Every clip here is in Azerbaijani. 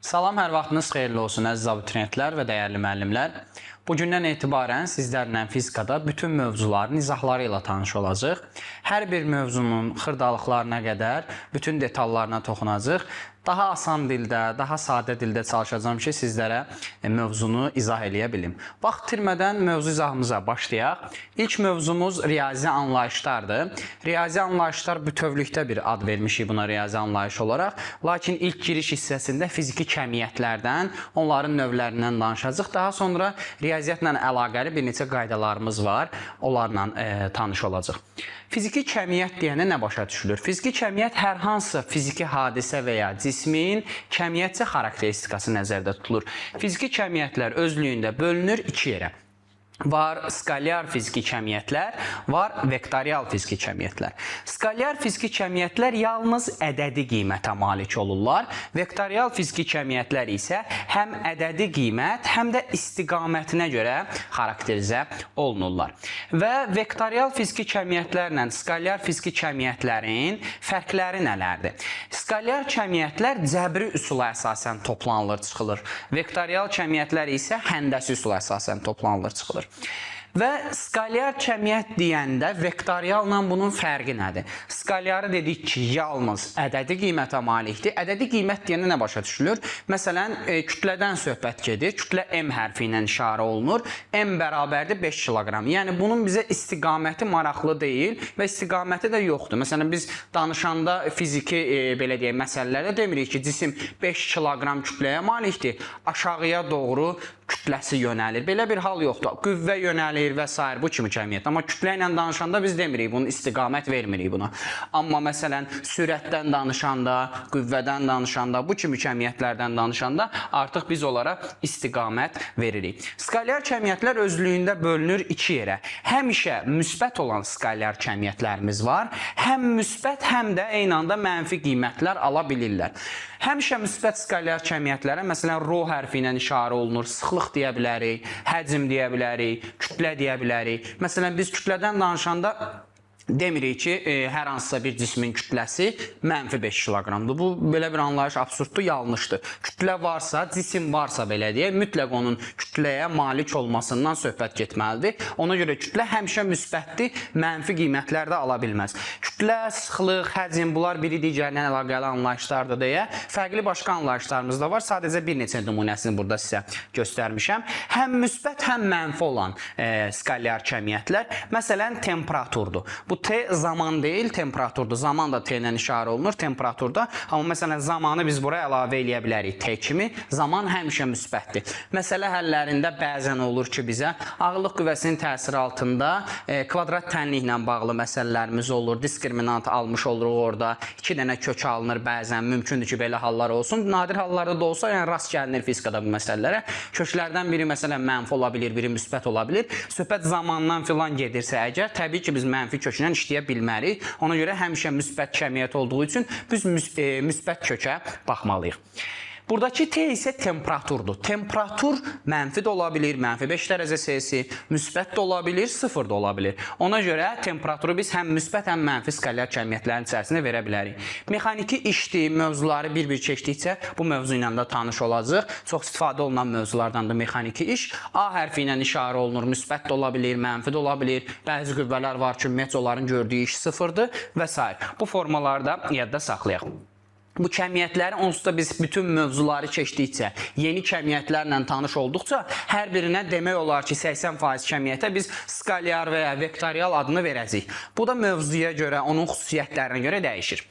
Salam, hər vaxtınız xeyirli olsun əziz abituriyentlər və dəyərli müəllimlər. Bu gündən etibarən sizlərlə fizikada bütün mövzuların izahları ilə tanış olacağıq. Hər bir mövzunun xırdalıqlarına qədər bütün detallarına toxunacağıq. Daha asan dildə, daha sadə dildə çalışacağam ki, sizlərə mövzunu izah eləyə bilim. Vaxt itirmədən mövzu izahımıza başlayaq. İlk mövzumuz riyazi anlayışlardır. Riyazi anlayışlar bütövlükdə bir ad vermişik buna riyazi anlayış olaraq. Lakin ilk giriş hissəsində fiziki kəmiyyətlərdən, onların növlərindən danışacağıq. Daha sonra riyaziyyatla əlaqəli bir neçə qaydalarımız var. Onlarla tanış olacağıq. Fiziki kəmiyyət deyəndə nə başa düşülür? Fiziki kəmiyyət hər hansı fiziki hadisə və ya cismin kəmiyyətcə xarakteristikası nəzərdə tutulur. Fiziki kəmiyyətlər özlüyündə bölünür iki yerə. Var skalyar fiziki kəmiyyətlər, var vektorial fiziki kəmiyyətlər. Skalyar fiziki kəmiyyətlər yalnız ədədi qiymətə malik olurlar. Vektorial fiziki kəmiyyətlər isə həm ədədi qiymət, həm də istiqamətinə görə xarakterizə olunurlar. Və vektorial fiziki kəmiyyətlərlə skalyar fiziki kəmiyyətlərin fərqləri nələrdir? Skalyar kəmiyyətlər cəbri üsula əsasən toplanılır, çıxılır. Vektorial kəmiyyətlər isə həndəsi üsula əsasən toplanılır, çıxılır. Və skalyar kəmiyyət deyəndə vektorialla bunun fərqi nədir? Skalyarı dedik ki, yalnız ədədi qiymətə malikdir. Ədədi qiymət deyəndə nə başa düşülür? Məsələn, kütlədən söhbət gedir. Kütlə M hərfi ilə işarə olunur. M bərabərdir 5 kiloqram. Yəni bunun bizə istiqaməti maraqlı deyil və istiqaməti də yoxdur. Məsələn, biz danışanda fiziki belə deyək məsələlərdə demirik ki, cisim 5 kiloqram kütləyə malikdir. Aşağıya doğru kütləsi yönəlir. Belə bir hal yoxdur. Qüvvə yönəlir və s. bu kimi kəmiyyət. Amma kütlə ilə danışanda biz demirik bunu, istiqamət vermirik buna. Amma məsələn, sürətdən danışanda, qüvvədən danışanda, bu kimi kəmiyyətlərdən danışanda artıq biz onlara istiqamət veririk. Skalyar kəmiyyətlər özlüyündə bölünür iki yerə. Həmişə müsbət olan skalyar kəmiyyətlərimiz var. Həm müsbət, həm də eyni anda mənfi qiymətlər ala bilirlər. Həmişə müsbət skalyar kəmiyyətlərə, məsələn, ro hərfi ilə işarə olunur, sıxlıq deyə bilərik, həcm deyə bilərik, kütlə deyə bilərik. Məsələn, biz kütlədən danışanda demirik ki, hər hansısa bir cismin kütləsi mənfi 5 kiloqramdır. Bu belə bir anlayış absurddur, yanlışdır. Kütlə varsa, cisim varsa belə deyək, mütləq onun kütləyə malik olmasından söhbət getməlidir. Ona görə kütlə həmişə müsbətdir, mənfi qiymətlər də ala bilməz. Kütlə, sıxlıq, həcm bunlar biri digərindən əlaqəli anlayışlardır deyə fərqli başqa anlayışlarımız da var. Sadəcə bir neçə nümunəsini burada sizə göstərmişəm. Həm müsbət, həm mənfi olan skalyar kəmiyyətlər, məsələn, temperaturdur. Bu T zaman deyil, temperaturdur. Zaman da T ilə işarə olunur temperaturda. Amma məsələn zamanı biz bura əlavə eləyə bilərik T kimi. Zaman həmişə müsbətdir. Məsələ həllərində bəzən olur ki, bizə ağırlıq qüvvəsinin təsiri altında kvadrat tənliklə bağlı məsələlərimiz olur. Diskriminant almış oluruq orada. 2 dənə kök alınır bəzən. Mümkündür ki, belə hallar olsun. Nadir hallarda da olsa, yəni rast gəlinir fizikada bu məsələlərə. Köklərdən biri məsələn mənfi ola bilir, biri müsbət ola bilir. Söhbət zamandan filan gedirsə əgər, təbii ki, biz mənfi köklə işləyə bilmərik. Ona görə həmişə müsbət kəmiyyət olduğu üçün biz müsbət kökə baxmalıyıq. Buradakı T isə temperaturdur. Temperatur mənfi də ola bilir, mənfi 5 dərəcə Selsi, müsbət də ola bilir, sıfır da ola bilir. Ona görə temperaturu biz həm müsbət, həm mənfi skalyar kəmiyyətlərin içərisində verə bilərik. Mexaniki işdir, mövzuları bir-bir keçdikcə bu mövzu ilə də tanış olacağıq. Çox istifadə olunan mövzulardan da mexaniki iş. A hərfi ilə işarə olunur, müsbət də ola bilir, mənfi də ola bilir. Bəzi qüvvələr var ki, ümumiyyətcə onların gördüyü iş sıfırdır və s. Bu formalarda yadda saxlayaq. Bu kəmiyyətləri onsuz da biz bütün mövzuları keçdikcə, yeni kəmiyyətlərlə tanış olduqca hər birinə demək olar ki, 80% kəmiyyətə biz skalyar və ya vektorial adını verəcəyik. Bu da mövzuya görə, onun xüsusiyyətlərinə görə dəyişir.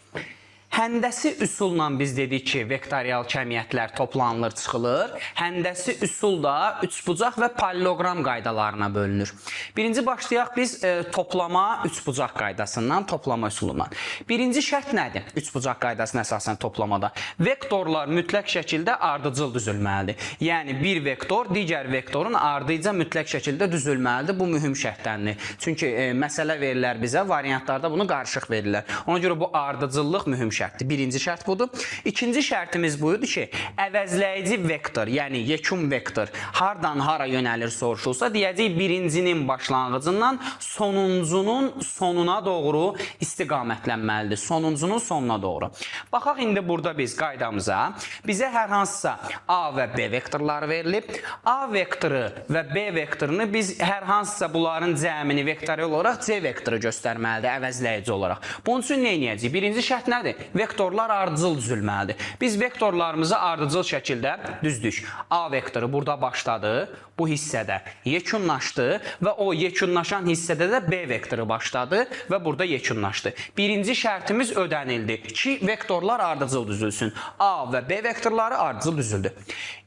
Həndəsi üsulla biz dedik ki, vektorial kəmiyyətlər toplanılır, çıxılır. Həndəsi üsul da üçbucaq və paralleloqram qaydalarına bölünür. Birinci başlayaq biz toplama üçbucaq qaydasından, toplama üsulundan. Birinci şərt nədir? Üçbucaq qaydasına əsasən toplamada. Vektorlar mütləq şəkildə ardıcıl düzülməlidir. Yəni bir vektor digər vektorun ardıca mütləq şəkildə düzülməlidir. Bu mühüm şərtdəndir. Çünki məsələ verirlər bizə, variantlarda bunu qarışıq verirlər. Ona görə bu ardıcıllıq mühüm şərtdir. şərtdir. Birinci şərt budur. İkinci şərtimiz buydu ki, əvəzləyici vektor, yəni yekun vektor hardan hara yönəlir soruşulsa, deyəcəyik birincinin başlanğıcından sonuncunun sonuna doğru istiqamətlənməlidir. Sonuncunun sonuna doğru. Baxaq indi burada biz qaydamıza. Bizə hər hansısa A və B vektorları verilib. A vektoru və B vektorunu biz hər hansısa bunların cəmini vektorial olaraq C vektoru göstərməlidir əvəzləyici olaraq. Bunun üçün nə edəcəyik? Birinci şərt nədir? Vektorlar ardıcıl düzülməlidir. Biz vektorlarımızı ardıcıl şəkildə düzdük. A vektoru burada başladı, bu hissədə yekunlaşdı və o yekunlaşan hissədə də B vektoru başladı və burada yekunlaşdı. Birinci şərtimiz ödənildi ki, vektorlar ardıcıl düzülsün. A və B vektorları ardıcıl düzüldü.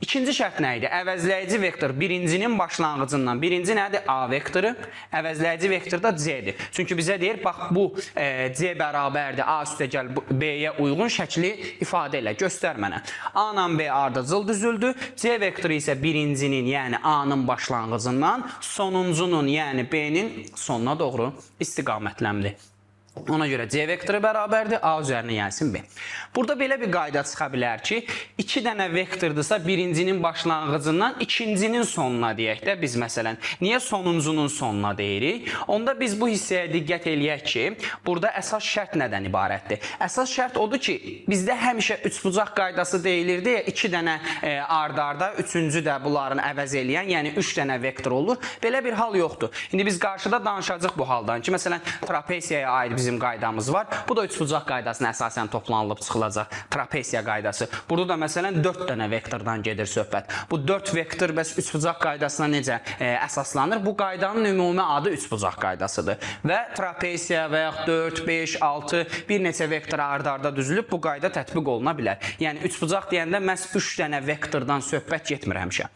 İkinci şərt nə idi? Əvəzləyici vektor birincinin başlanğıcından. Birinci nədir? A vektoru. Əvəzləyici vektor da C-dir. Çünki bizə deyir, bax bu C bərabərdir A üstəgəl B-yə uyğun şəkli ifadə elə, göstər mənə. A ilə B ardıcıl düzüldü. C vektoru isə birincinin, yəni A-nın başlanğıcından sonuncunun, yəni B-nin sonuna doğru istiqamətləndi. Ona görə C vektoru bərabərdir A üzərinə gəlsin B. Burada belə bir qayda çıxa bilər ki, iki dənə vektordursa birincinin başlanğıcından ikincinin sonuna deyək də biz məsələn. Niyə sonuncunun sonuna deyirik? Onda biz bu hissəyə diqqət eləyək ki, burada əsas şərt nədən ibarətdir? Əsas şərt odur ki, bizdə həmişə üçbucaq qaydası deyilirdi ya, iki dənə ard-arda, üçüncü də bunların əvəz eləyən, yəni üç dənə vektor olur. Belə bir hal yoxdur. İndi biz qarşıda danışacağıq bu haldan ki, məsələn, trapesiyaya aid bizim qaydamız var. Bu da üçbucaq qaydasına əsasən toplanılıb çıxılacaq trapesiya qaydası. Burada da məsələn 4 dənə vektordan gedir söhbət. Bu 4 vektor bəs üçbucaq qaydasına necə əsaslanır? Bu qaydanın ümumi adı üçbucaq qaydasıdır. Və trapesiya və yaxud 4, 5, 6 bir neçə vektor ard-arda düzülüb bu qayda tətbiq oluna bilər. Yəni üçbucaq deyəndə məhz 3 dənə vektordan söhbət getmir həmişə.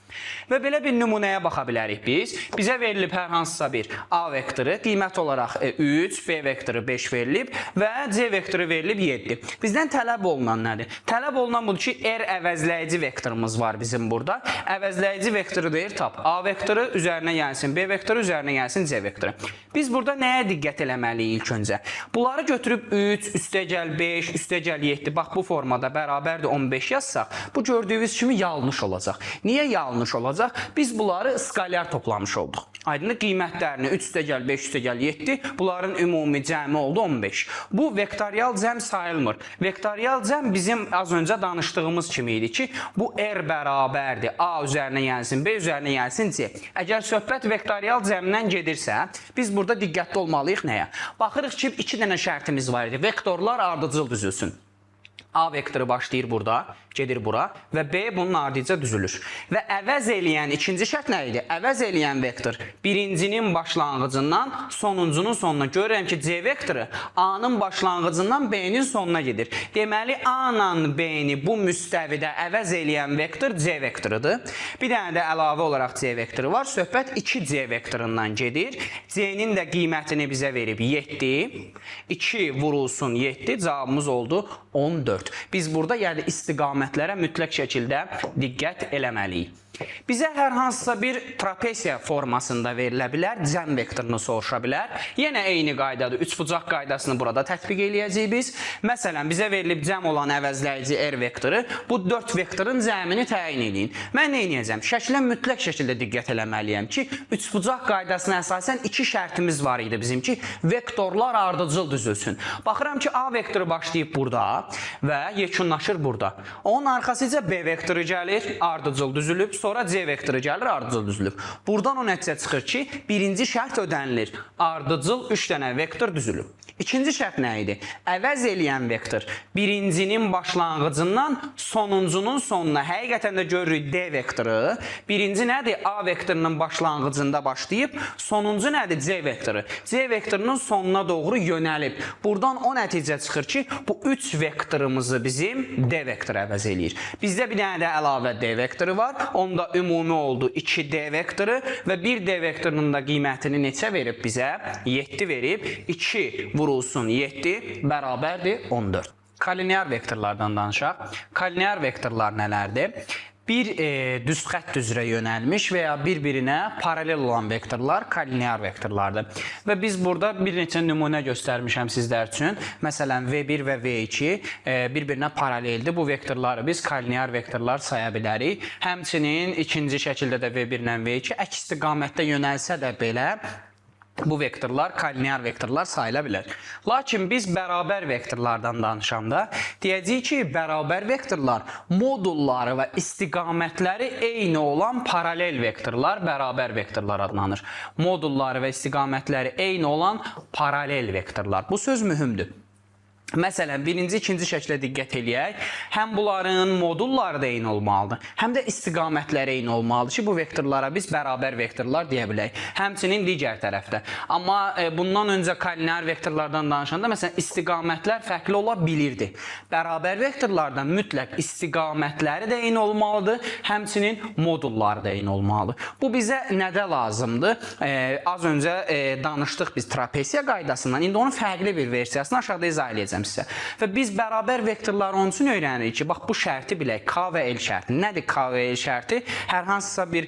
Və belə bir nümunəyə baxa bilərik biz. Bizə verilib hər hansısa bir A vektoru qiymət olaraq 3, B vektoru 5 verilib və C vektoru verilib 7. Bizdən tələb olunan nədir? Tələb olunan budur ki, R əvəzləyici vektorumuz var bizim burada. Əvəzləyici vektoru deyir tap. A vektoru üzərinə gəlsin B vektoru, üzərinə gəlsin C vektoru. Biz burada nəyə diqqət eləməliyik ilk öncə? Bunları götürüb 3, üstəgəl 5, üstəgəl 7, bax bu formada bərabərdir 15 yazsaq, bu gördüyünüz kimi yanlış olacaq. Niyə yanlış olacaq? Biz bunları skalyar toplamış olduq. Aydındır, qiymətlərini 3 üstəgəl 5 üstəgəl 7, bunların ümumi cəmi oldu 15. Bu vektorial cəm sayılmır. Vektorial cəm bizim az öncə danışdığımız kimi idi ki, bu R bərabərdir A üzərinə gəlsin, B üzərinə gəlsin C. Əgər söhbət vektorial cəmdən gedirsə, biz burada diqqətli olmalıyıq nəyə? Baxırıq ki, iki dənə şərtimiz var idi. Vektorlar ardıcıl düzülsün. A vektoru başlayır burada, gedir bura və B bunun ardıca düzülür. Və əvəz eləyən ikinci şərt nə idi? Əvəz eləyən vektor birincinin başlanğıcından sonuncunun sonuna. Görürəm ki, C vektoru A-nın başlanğıcından B-nin sonuna gedir. Deməli, A ilə B-ni bu müstəvidə əvəz eləyən vektor C vektorudur. Bir dənə də əlavə olaraq C vektoru var. Söhbət 2C vektorundan gedir. C-nin də qiymətini bizə verib 7. 2 vurulsun 7, cavabımız oldu 14. Biz burada yəni istiqamətlərə mütləq şəkildə diqqət eləməliyik. Bizə hər hansısa bir trapesiya formasında verilə bilər, cəm vektorunu soruşa bilər. Yenə eyni qaydadır. Üçbucaq qaydasını burada tətbiq eləyəcəyik biz. Məsələn, bizə verilib cəm olan əvəzləyici R vektoru, bu 4 vektorun cəmini təyin eləyin. Mən nə edəcəm? Şəklə mütləq şəkildə diqqət eləməliyəm ki, üçbucaq qaydasına əsasən iki şərtimiz var idi bizim ki, vektorlar ardıcıl düzülsün. Baxıram ki, A vektoru başlayıb burada və yekunlaşır burada. Onun arxasıca B vektoru gəlir, ardıcıl düzülüb, sonra C vektoru gəlir, ardıcıl düzülüb. Buradan o nəticə çıxır ki, birinci şərt ödənilir. Ardıcıl 3 dənə vektor düzülüb. İkinci şərt nə idi? Əvəz eləyən vektor birincinin başlanğıcından sonuncunun sonuna. Həqiqətən də görürük D vektoru. Birinci nədir? A vektorunun başlanğıcında başlayıb, sonuncu nədir? C vektoru. C vektorunun sonuna doğru yönəlib. Buradan o nəticə çıxır ki, bu 3 vektorumuzu bizim D vektoru əvəz eləyir. Bizdə bir dənə də əlavə D vektoru var. Onda ümumi oldu 2D vektoru və 1D vektorunun da qiymətini neçə verib bizə? 7 verib. 2 vurulsun 7 bərabərdir 14. Kolinear vektorlardan danışaq. Kolinear vektorlar nələrdir? Bir düz xətt üzrə yönəlmiş və ya bir-birinə paralel olan vektorlar kollinear vektorlardır. Və biz burada bir neçə nümunə göstərmişəm sizlər üçün. Məsələn, V1 və V2 bir-birinə paraleldir. Bu vektorları biz kollinear vektorlar saya bilərik. Həmçinin ikinci şəkildə də V1 ilə V2 əks istiqamətdə yönəlsə də belə bu vektorlar kollinear vektorlar sayıla bilər. Lakin biz bərabər vektorlardan danışanda deyəcəyik ki, bərabər vektorlar modulları və istiqamətləri eyni olan paralel vektorlar bərabər vektorlar adlanır. Modulları və istiqamətləri eyni olan paralel vektorlar. Bu söz mühümdür. Məsələn, birinci, ikinci şəklə diqqət eləyək. Həm bunların modulları da eyni olmalıdır, həm də istiqamətləri eyni olmalıdır ki, bu vektorlara biz bərabər vektorlar deyə bilək. Həmçinin digər tərəfdə. Amma bundan öncə kollinear vektorlardan danışanda, məsələn, istiqamətlər fərqli ola bilirdi. Bərabər vektorlarda mütləq istiqamətləri də eyni olmalıdır, həmçinin modulları da eyni olmalıdır. Bu bizə nədə lazımdır? Az öncə danışdıq biz trapesiya qaydasından. İndi onun fərqli bir versiyasını aşağıda izah eləyəcəm sizə. Və biz bərabər vektorları onun üçün öyrənirik ki, bax bu şərti bilək, K və L şərti. Nədir K və L şərti? Hər hansısa bir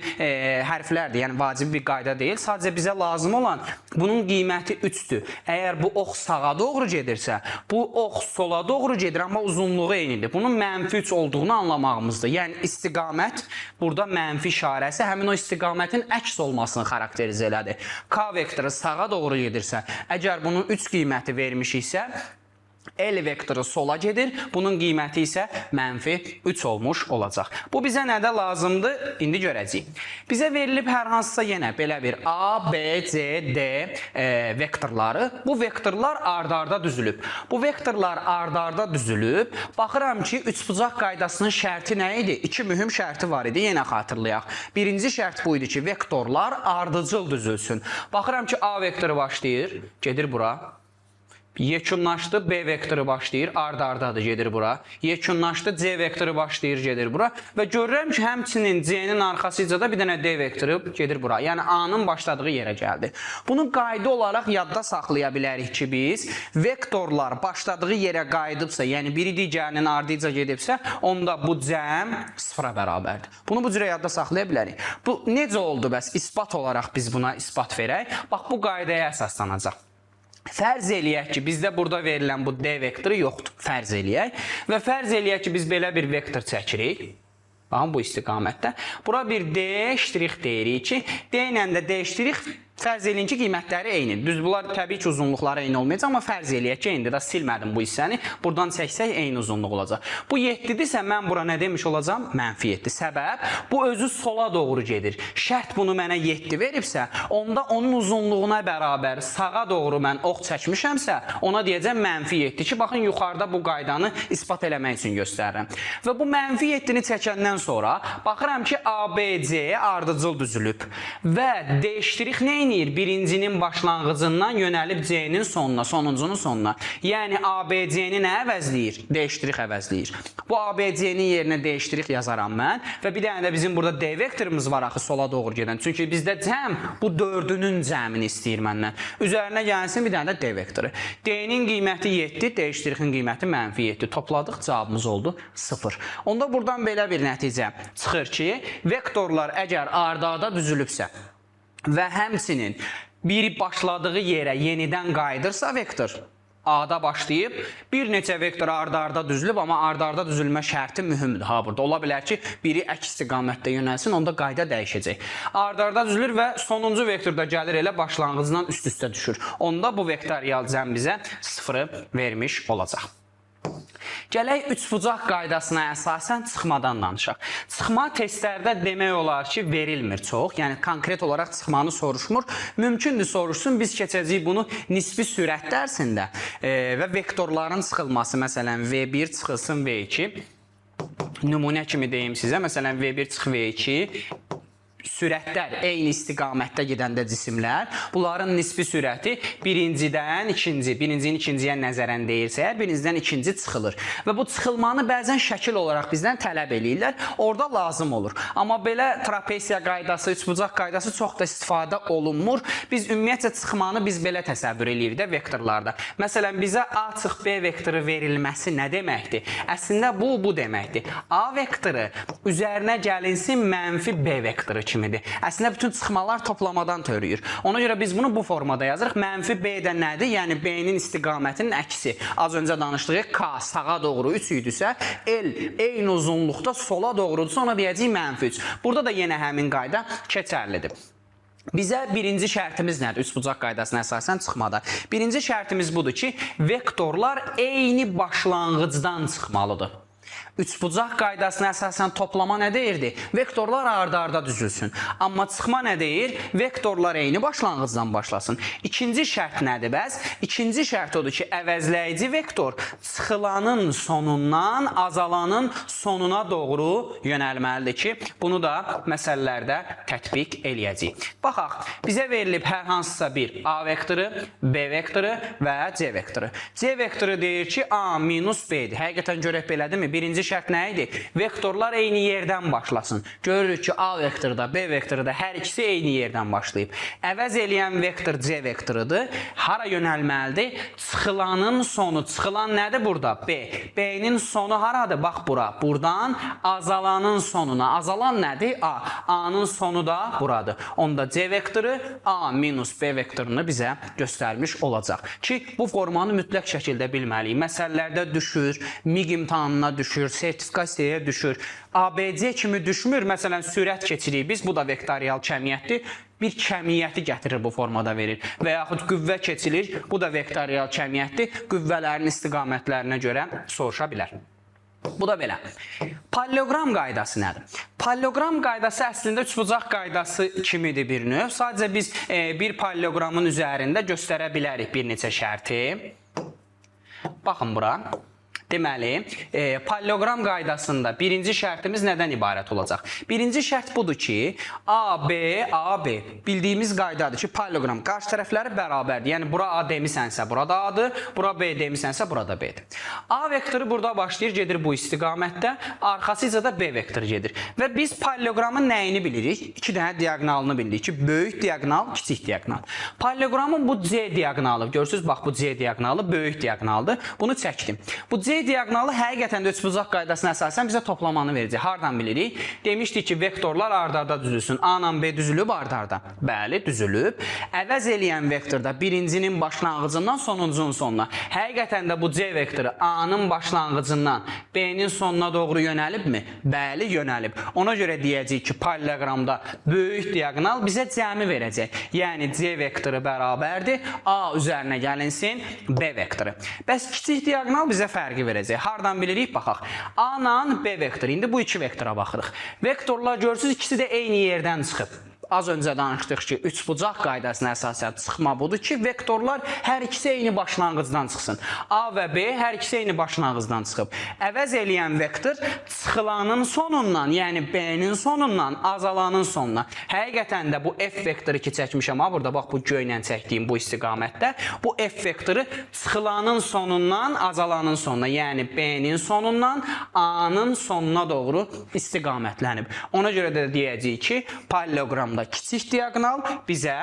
hərflərdir, yəni vacib bir qayda deyil. Sadəcə bizə lazım olan bunun qiyməti 3-dür. Əgər bu ox sağa doğru gedirsə, bu ox sola doğru gedir, amma uzunluğu eynidir. Bunun mənfi 3 olduğunu anlamağımızdır. Yəni istiqamət burada mənfi işarəsi həmin o istiqamətin əks olmasını xarakterizə elədi. K vektoru sağa doğru gedirsə, əgər bunun 3 qiyməti vermişiksə, L vektoru sola gedir. Bunun qiyməti isə mənfi 3 olmuş olacaq. Bu bizə nədə lazımdır? İndi görəcəyik. Bizə verilib hər hansısa yenə belə bir A, B, C, D vektorları. Bu vektorlar ard-arda düzülüb. Bu vektorlar ard-arda düzülüb. Baxıram ki, üçbucaq qaydasının şərti nə idi? İki mühüm şərti var idi. Yenə xatırlayaq. Birinci şərt bu idi ki, vektorlar ardıcıl düzülsün. Baxıram ki, A vektoru başlayır, gedir bura. Yekunlaşdı, B vektoru başlayır, ard-ardadır, gedir bura. Yekunlaşdı, C vektoru başlayır, gedir bura. Və görürəm ki, həmçinin C-nin arxasıca da bir dənə D vektoru gedir bura. Yəni A-nın başladığı yerə gəldi. Bunu qayda olaraq yadda saxlaya bilərik ki, biz vektorlar başladığı yerə qayıdıbsa, yəni biri digərinin ardıca gedibsə, onda bu cəm sıfıra bərabərdir. Bunu bu cürə yadda saxlaya bilərik. Bu necə oldu bəs? İsbat olaraq biz buna isbat verək. Bax, bu qaydaya əsaslanacaq. Fərz eləyək ki, bizdə burada verilən bu D vektoru yoxdur. Fərz eləyək. Və fərz eləyək ki, biz belə bir vektor çəkirik. Baxın bu istiqamətdə. Bura bir D ştrix deyirik ki, D ilə də D ştrix fərz eləyin ki, qiymətləri eynidir. Düz, bunlar təbii ki, uzunluqları eyni olmayacaq, amma fərz eləyək ki, eynidir. Da silmədim bu hissəni. Buradan çəksək eyni uzunluq olacaq. Bu 7-dirsə mən bura nə demiş olacağam? Mənfi 7. Səbəb bu özü sola doğru gedir. Şərt bunu mənə 7 veribsə, onda onun uzunluğuna bərabər sağa doğru mən ox çəkmişəmsə, ona deyəcəm mənfi 7 ki, baxın yuxarıda bu qaydanı isbat eləmək üçün göstərirəm. Və bu mənfi 7-ni çəkəndən sonra baxıram ki, ABC ardıcıl düzülüb və D ştrix nə edir? Birincinin başlanğıcından yönəlib C-nin sonuna, sonuncunun sonuna. Yəni ABC-ni nə əvəzləyir? D ştrix əvəzləyir. Bu ABC-nin yerinə D ştrix yazaram mən və bir dənə də bizim burada D vektorumuz var axı sola doğru gedən. Çünki bizdə cəm bu dördünün cəmini istəyir məndən. Üzərinə gəlsin bir dənə də D vektoru. D-nin qiyməti 7, D ştrixin qiyməti mənfi 7. Topladıq, cavabımız oldu 0. Onda buradan belə bir nəticə çıxır ki, vektorlar əgər ard-arda düzülübsə və həmçinin biri başladığı yerə yenidən qayıdırsa vektor, A-da başlayıb bir neçə vektor ard-arda düzülüb, amma ard-arda düzülmə şərti mühümdür ha burada. Ola bilər ki, biri əks istiqamətdə yönəlsin, onda qayda dəyişəcək. Ard-arda düzülür və sonuncu vektor da gəlir elə başlanğıcdan üst-üstə düşür. Onda bu vektorial cəm bizə 0-ı vermiş olacaq. Gələk üçbucaq qaydasına əsasən çıxmadan danışaq. Çıxma testlərdə demək olar ki, verilmir çox. Yəni konkret olaraq çıxmanı soruşmur. Mümkündür soruşsun. Biz keçəcəyik bunu nisbi sürət dərsində və vektorların çıxılması, məsələn V1 çıxılsın V2. Nümunə kimi deyim sizə. Məsələn V1 çıx V2 Sürətlər eyni istiqamətdə gedəndə cisimlər, bunların nisbi sürəti birincidən ikinci, birincinin ikinciyə nəzərən deyirsə, əgər birincidən ikinci çıxılır. Və bu çıxılmanı bəzən şəkil olaraq bizdən tələb eləyirlər. Orada lazım olur. Amma belə trapesiya qaydası, üçbucaq qaydası çox da istifadə olunmur. Biz ümumiyyətcə çıxmanı biz belə təsəvvür eləyirik də vektorlarda. Məsələn, bizə A çıx B vektoru verilməsi nə deməkdir? Əslində bu deməkdir. A vektoru üzərinə gəlinsin mənfi B vektoru kimidir. Əslində bütün çıxmalar toplamadan törüyür. Ona görə biz bunu bu formada yazırıq. Mənfi B də nədir? Yəni B-nin istiqamətinin əksi. Az öncə danışdıq K sağa doğru 3 idisə, L eyni uzunluqda sola doğrudursa ona deyəcəyik mənfi 3. Burada da yenə həmin qayda keçərlidir. Bizə birinci şərtimiz nədir? Üçbucaq qaydasına əsasən çıxmada. Birinci şərtimiz budur ki, vektorlar eyni başlanğıcdan çıxmalıdır. Üçbucaq qaydasına əsasən toplama nə deyirdi? Vektorlar ardı-arda düzülsün. Amma çıxma nə deyir? Vektorlar eyni başlanğıcdan başlasın. İkinci şərt nədir bəs? İkinci şərt odur ki, əvəzləyici vektor çıxılanın sonundan azalanın sonuna doğru yönəlməlidir ki, bunu da məsələlərdə tətbiq eləyəcəyik. Baxaq, bizə verilib hər hansısa bir A vektoru, B vektoru və C vektoru. C vektoru deyir ki, A minus B-dir. Həqiqətən görək belədirmi? Birinci şərt nə idi? Vektorlar eyni yerdən başlasın. Görürük ki, A vektoru da, B vektoru da hər ikisi eyni yerdən başlayıb. Əvəz eləyən vektor C vektorudur. Hara yönəlməlidir? Çıxılanın sonu. Çıxılan nədir burada? B. B-nin sonu haradır? Bax bura. Buradan azalanın sonuna. Azalan nədir? A. A-nın sonu da buradır. Onda C vektoru A minus B vektorunu bizə göstərmiş olacaq. Ki, bu formanı mütləq şəkildə bilməliyik. Məsələlərdə düşür, MİQ imtahanına düşür, sertifikasiyaya düşür. ABC kimi düşmür. Məsələn, sürət keçirik biz. Bu da vektorial kəmiyyətdir. Bir kəmiyyəti gətirir bu formada verir. Və yaxud qüvvə keçilir. Bu da vektorial kəmiyyətdir. Qüvvələrin istiqamətlərinə görə soruşa bilər. Bu da belə. Paralleloqram qaydası nədir? Paralleloqram qaydası əslində üçbucaq qaydası kimidir bir növ. Sadəcə biz bir paralleloqramın üzərində göstərə bilərik bir neçə şərti. Baxın bura. Deməli, paralleloqram qaydasında birinci şərtimiz nədən ibarət olacaq? Birinci şərt budur ki, A, B, A, B. Bildiyimiz qaydadır ki, paralleloqram qarşı tərəfləri bərabərdir. Yəni bura A demisənsə, burada A-dır, bura B demisənsə, burada B-dir. A vektoru burada başlayır, gedir bu istiqamətdə, arxasıca da B vektoru gedir. Və biz paralleloqramın nəyini bilirik? İki dənə diaqonalını bilirik ki, böyük diaqonal, kiçik diaqonal. Paralleloqramın bu C diaqonalı, görürsüz, bax bu C diaqonalı böyük diaqonaldır. Bunu çəkdim. Bu C diaqonalı həqiqətən də üçbucaq qaydasına əsasən bizə toplamanı verəcək. Hardan bilirik? Demişdik ki, vektorlar ard-arda düzülsün. A ilə B düzülüb ard-arda. Bəli, düzülüb. Əvəz eləyən vektorda birincinin başlanğıcından sonuncunun sonuna. Həqiqətən də bu C vektoru A-nın başlanğıcından B-nin sonuna doğru yönəlibmi? Bəli, yönəlib. Ona görə deyəcəyik ki, paralleloqramda böyük diaqonal bizə cəmi verəcək. Yəni C vektoru bərabərdir. A üzərinə gəlinsin B vektoru. Bəs kiçik diaqonal bizə fərqi verəcək. Hardan bilirik? Baxaq. A ilə B vektoru. İndi bu iki vektora baxırıq. Vektorlar görürsüz ikisi də eyni yerdən çıxıb. Az öncə danışdıq ki, üçbucaq qaydasına əsasən çıxma budur ki, vektorlar hər ikisi eyni başlanğıcdan çıxsın. A və B hər ikisi eyni başlanğıcdan çıxıb. Əvəz eləyən vektor çıxılanın sonundan, yəni B-nin sonundan azalanın sonuna. Həqiqətən də bu F vektoru ki çəkmişəm ha, burada bax bu göynən çəkdiyim bu istiqamətdə. Bu F vektoru çıxılanın sonundan azalanın sonuna, yəni B-nin sonundan A-nın sonuna doğru istiqamətlənib. Ona görə də deyəcəyik ki, paralleloqramda kiçik diaqonal bizə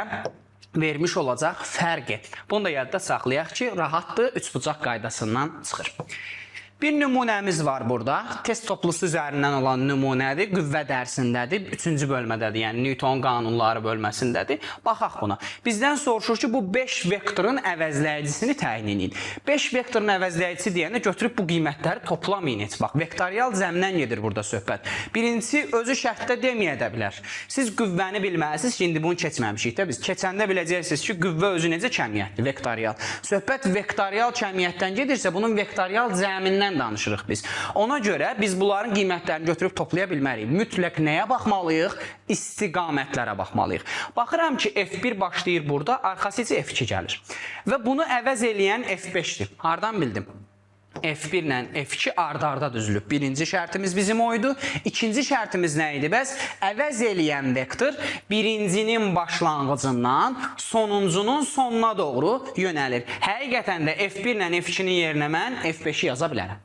vermiş olacaq fərqi. Bunu da yadda saxlayaq ki, rahatdır, üçbucaq qaydasından çıxır. Bir nümunəmiz var burada. Test toplusu üzərindən olan nümunədir. Qüvvə dərsindədir. 3-cü bölmədədir. Yəni Newton qanunları bölməsindədir. Baxaq buna. Bizdən soruşur ki, bu 5 vektorun əvəzləyicisini təyin edin. 5 vektorun əvəzləyicisi deyəndə götürüb bu qiymətləri toplamayın heç vaxt. Vektorial cəmdən gedir burada söhbət. Birincisi özü şərtdə deməyə də bilər. Siz qüvvəni bilməlisiniz ki, indi bunu keçməmişik də biz. Keçəndə biləcəksiniz ki, qüvvə özü necə kəmiyyətdir, vektorial. Söhbət vektorial kəmiyyətdən gedirsə, bunun vektorial cəmindən danışırıq biz. Ona görə biz bunların qiymətlərini götürüb toplaya bilmərik. Mütləq nəyə baxmalıyıq? İstiqamətlərə baxmalıyıq. Baxıram ki, F1 başlayır burada, arxasıca F2 gəlir. Və bunu əvəz eləyən F5-dir. Hardan bildim? F1 ilə F2 ard-arda düzülüb. Birinci şərtimiz bizim o idi. İkinci şərtimiz nə idi bəs? Əvəz eləyən vektor birincinin başlanğıcından sonuncunun sonuna doğru yönəlir. Həqiqətən də F1 ilə F2-nin yerinə mən F5-i yaza bilərəm.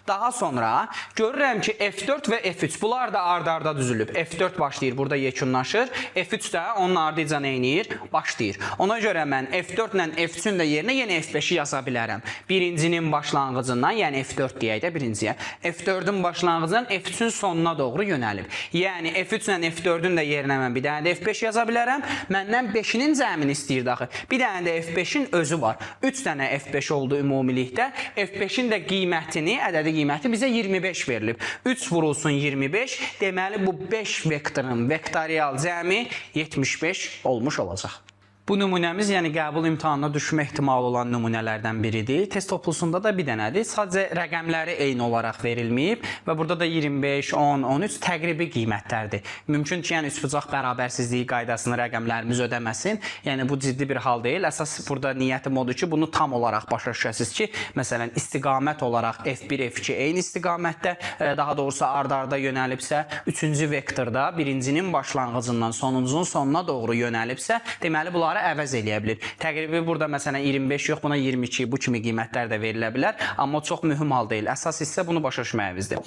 Daha sonra görürəm ki, F4 və F3 bunlar da ard-arda düzülüb. F4 başlayır, burada yekunlaşır. F3 də onun ardınca nə eləyir? Başlayır. Ona görə mən F4 ilə F3-ün də yerinə yenə F5-i yaza bilərəm. Birincinin başlanğıcından, yəni F4 deyək də birinciyə. F4-ün başlanğıcından F3-ün sonuna doğru yönəlib. Yəni F3 ilə F4-ün də yerinə mən bir dənə də F5 yaza bilərəm. Məndən 5-inin cəmini istəyirdi axı. Bir dənə də F5-in özü var. 3 dənə F5 oldu ümumilikdə. F5-in də qiymətini, ədədi qiyməti bizə 25 verilib. 3 vurulsun 25, deməli bu 5 vektorun vektorial cəmi 75 olmuş olacaq. Bu nümunəmiz, yəni qəbul imtahanına düşmə ehtimalı olan nümunələrdən biridir. Test toplusunda da bir dənədir. Sadəcə rəqəmləri eyni olaraq verilməyib və burada da 25, 10, 13 təqribi qiymətlərdir. Mümkün ki, yəni üçbucaq bərabərsizliyi qaydasını rəqəmlərimiz ödəməsin. Yəni bu ciddi bir hal deyil. Əsas burada niyyətim odur ki, bunu tam olaraq başa düşəsiniz ki, məsələn, istiqamət olaraq F1, F2 eyni istiqamətdə, daha doğrusu ard-arda yönəlibsə, üçüncü vektorda birincinin başlanğıcından sonuncunun sonuna doğru yönəlibsə, deməli bunları əvəz eləyə bilir. Təqribi burada məsələn 25 yox, buna 22 bu kimi qiymətlər də verilə bilər, amma çox mühüm hal deyil. Əsas hissə bunu başa düşməyimizdir.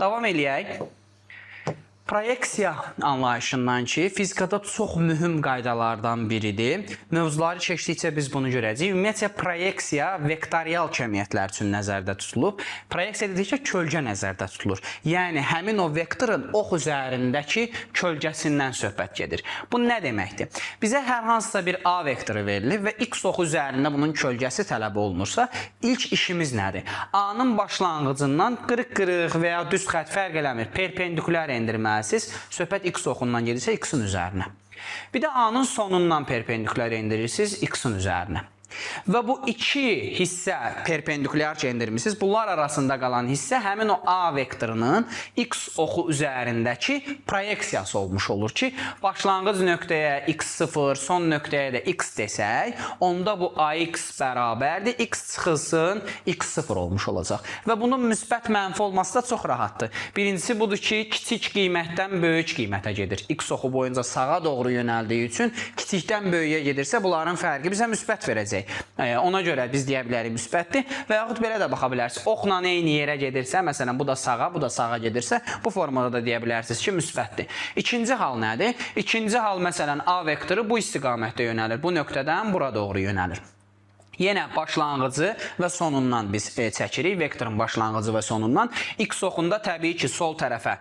Davam eləyək. Proyeksiya anlayışından ki, fizikada çox mühüm qaydalardan biridir. Mövzuları keçdikcə biz bunu görəcəyik. Ümumiyyətcə proyeksiya vektorial kəmiyyətlər üçün nəzərdə tutulub. Proyeksiya dedikcə kölgə nəzərdə tutulur. Yəni həmin o vektorun ox üzərindəki kölgəsindən söhbət gedir. Bu nə deməkdir? Bizə hər hansısa bir A vektoru verilir və x oxu üzərində bunun kölgəsi tələb olunursa, ilk işimiz nədir? A-nın başlanğıcından qırıq-qırıq və ya düz xətt fərq eləmir. Perpendikulyar endirməlisiniz. Söhbət x oxundan gedirsə x-in üzərinə. Bir də A-nın sonundan perpendikulyar endirirsiniz x-in üzərinə. Və bu iki hissə perpendikulyar endirmisiniz. Bunlar arasında qalan hissə həmin o A vektorunun x oxu üzərindəki proyeksiyası olmuş olur ki, başlanğıc nöqtəyə x0, son nöqtəyə də x desək, onda bu AX bərabərdir. X çıxılsın, x0 olmuş olacaq. Və bunun müsbət mənfi olması da çox rahatdır. Birincisi budur ki, kiçik qiymətdən böyük qiymətə gedir. X oxu boyunca sağa doğru yönəldiyi üçün kiçikdən böyüyə gedirsə, bunların fərqi bizə müsbət verəcək. Ona görə biz deyə bilərik müsbətdir və yaxud belə də baxa bilərsiniz. Oxla eyni yerə gedirsə, məsələn, bu da sağa, bu da sağa gedirsə, bu formada da deyə bilərsiniz ki, müsbətdir. İkinci hal nədir? İkinci hal məsələn A vektoru bu istiqamətdə yönəlir. Bu nöqtədən bura doğru yönəlir. Yenə başlanğıcı və sonundan biz çəkirik. Vektorun başlanğıcı və sonundan. X oxunda təbii ki, sol tərəfə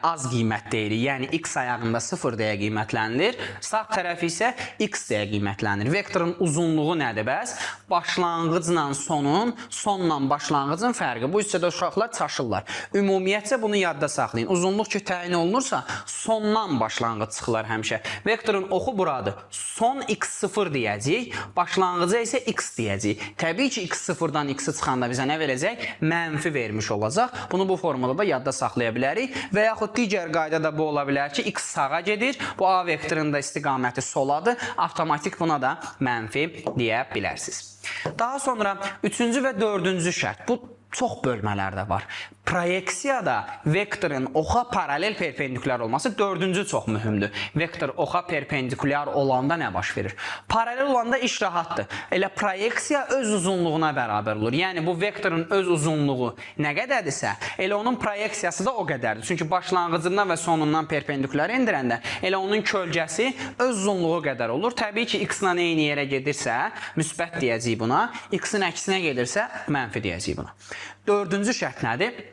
az qiymət deyirik. Yəni x ayağında 0 deyə qiymətlənilir. Sağ tərəfi isə x deyə qiymətlənir. Vektorun uzunluğu nədir bəs? Başlanğıcla sonun, sonla başlanğıcın fərqi. Bu hissədə uşaqlar çaşırlar. Ümumiyyətcə bunu yadda saxlayın. Uzunluq ki təyin olunursa, sondan başlanğıc çıxırlar həmişə. Vektorun oxu buradır. Son x0 deyəcəyik. Başlanğıca isə x deyəcəyik. Təbii ki, x0-dan x-i çıxanda bizə nə verəcək? Mənfi vermiş olacaq. Bunu bu formada da yadda saxlaya bilərik. Və yaxud digər qayda da bu ola bilər ki, x sağa gedir. Bu A vektorunda istiqaməti soladır. Avtomatik buna da mənfi deyə bilərsiniz. Daha sonra üçüncü və dördüncü şərt. Bu çox bölmələrdə var. Proyeksiyada vektorun oxa paralel perpendikulyar olması dördüncü çox mühümdür. Vektor oxa perpendikulyar olanda nə baş verir? Paralel olanda iş rahatdır. Elə proyeksiya öz uzunluğuna bərabər olur. Yəni bu vektorun öz uzunluğu nə qədərdirsə, elə onun proyeksiyası da o qədərdir. Çünki başlanğıcından və sonundan perpendikulyar endirəndə elə onun kölgəsi öz uzunluğu qədər olur. Təbii ki, x-la eyni yerə gedirsə, müsbət deyəcəyik buna. X-in əksinə gedirsə, mənfi deyəcəyik buna. Dördüncü şərt nədir?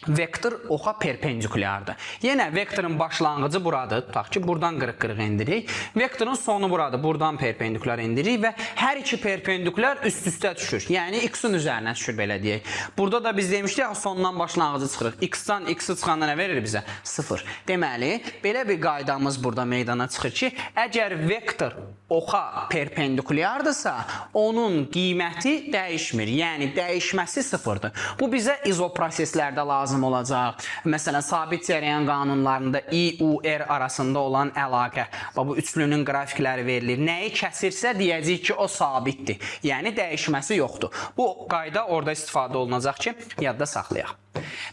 Vektor oxa perpendikulyardır. Yenə vektorun başlanğıcı buradır. Tutaq ki, buradan qırıq-qırıq endirik. Vektorun sonu buradır. Buradan perpendikulyar endirik və hər iki perpendikulyar üst-üstə düşür. Yəni x-in üzərinə düşür belə deyək. Burada da biz demişdik axı sondan başlanğıcı çıxırıq. X-dan x-i çıxanda nə verir bizə? 0. Deməli, belə bir qaydamız burada meydana çıxır ki, əgər vektor oxa perpendikulyardırsa, onun qiyməti dəyişmir. Yəni dəyişməsi sıfırdır. Bu bizə izoproseslərdə lazım lazım olacaq. Məsələn, sabit cərəyan qanunlarında I, U, R arasında olan əlaqə. Bax, bu üçlünün qrafikləri verilir. Nəyi kəsirsə deyəcəyik ki, o sabitdir. Yəni dəyişməsi yoxdur. Bu qayda orada istifadə olunacaq ki, yadda saxlayaq.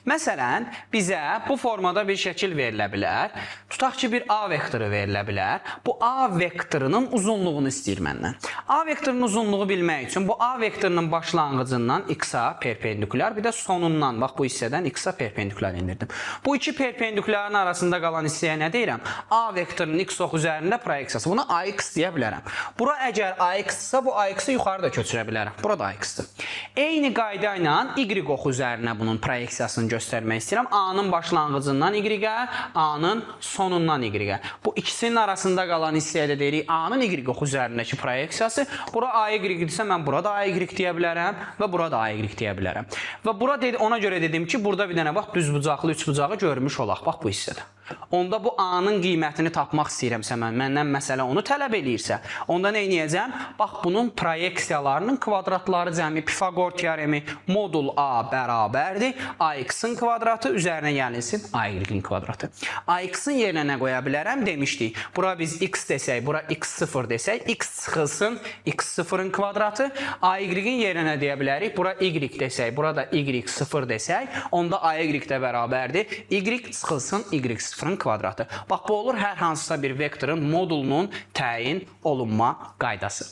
Məsələn, bizə bu formada bir şəkil verilə bilər. Tutaq ki, bir A vektoru verilə bilər. Bu A vektorunun uzunluğunu istəyir məndən. A vektorunun uzunluğu bilmək üçün bu A vektorunun başlanğıcından x-a perpendikulyar, bir də sonundan, bax bu hissədən x-a perpendikulyar indirdim. Bu iki perpendikulyarın arasında qalan hissəyə nə deyirəm? A vektorunun x oxu üzərində proyeksiyası. Buna AX deyə bilərəm. Bura əgər AX-sa, bu AX-i yuxarı da köçürə bilərəm. Bura da AX-dir. Eyni qayda ilə Y oxu üzərinə bunun proyeksiyasını göstərmək istəyirəm. A-nın başlanğıcından Y-ə, A-nın sonundan Y-ə. Bu ikisinin arasında qalan hissəyə də deyirik A-nın Y oxu üzərindəki proyeksiyası. Bura AY-dirsə, mən burada AY deyə bilərəm və burada AY deyə bilərəm. Və bura dedi, ona görə dedim ki, burada bir dənə bax düzbucaqlı üçbucağı görmüş olaq. Bax bu hissədə. Onda bu A-nın qiymətini tapmaq istəyirəmsə mən, məndən məsələ onu tələb eləyirsə, onda nə edəcəm? Bax bunun proyeksiyalarının kvadratları cəmi Pifaqor teoremi modul A bərabərdir AX-ın kvadratı üzərinə gəlinsin AY-in kvadratı. AX-ın yerinə nə qoya bilərəm demişdik. Bura biz x desək, bura x0 desək, x çıxılsın x0-ın kvadratı. AY-in yerinə nə deyə bilərik? Bura y desək, burada y0 desək, onda AY də bərabərdir. Y çıxılsın y0-ın kvadratı. Bax bu olur hər hansısa bir vektorun modulunun təyin olunma qaydası.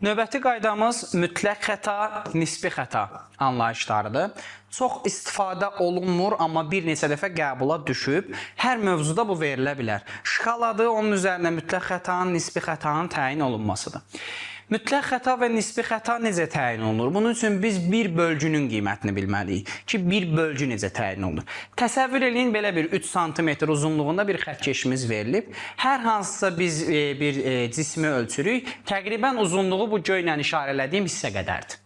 Növbəti qaydamız mütləq xəta, nisbi xəta anlayışlarıdır. Çox istifadə olunmur, amma bir neçə dəfə qəbula düşüb. Hər mövzuda bu verilə bilər. Şkaladır, onun üzərinə mütləq xətanın, nisbi xətanın təyin olunmasıdır. Mütləq xəta və nisbi xəta necə təyin olunur? Bunun üçün biz bir bölgünün qiymətini bilməliyik ki, bir bölgü necə təyin olunur. Təsəvvür eləyin, belə bir 3 sm uzunluğunda bir xəttkeşimiz verilib. Hər hansısa biz bir cismi ölçürük. Təqribən uzunluğu bu göylə işarələdiyim hissə qədərdir.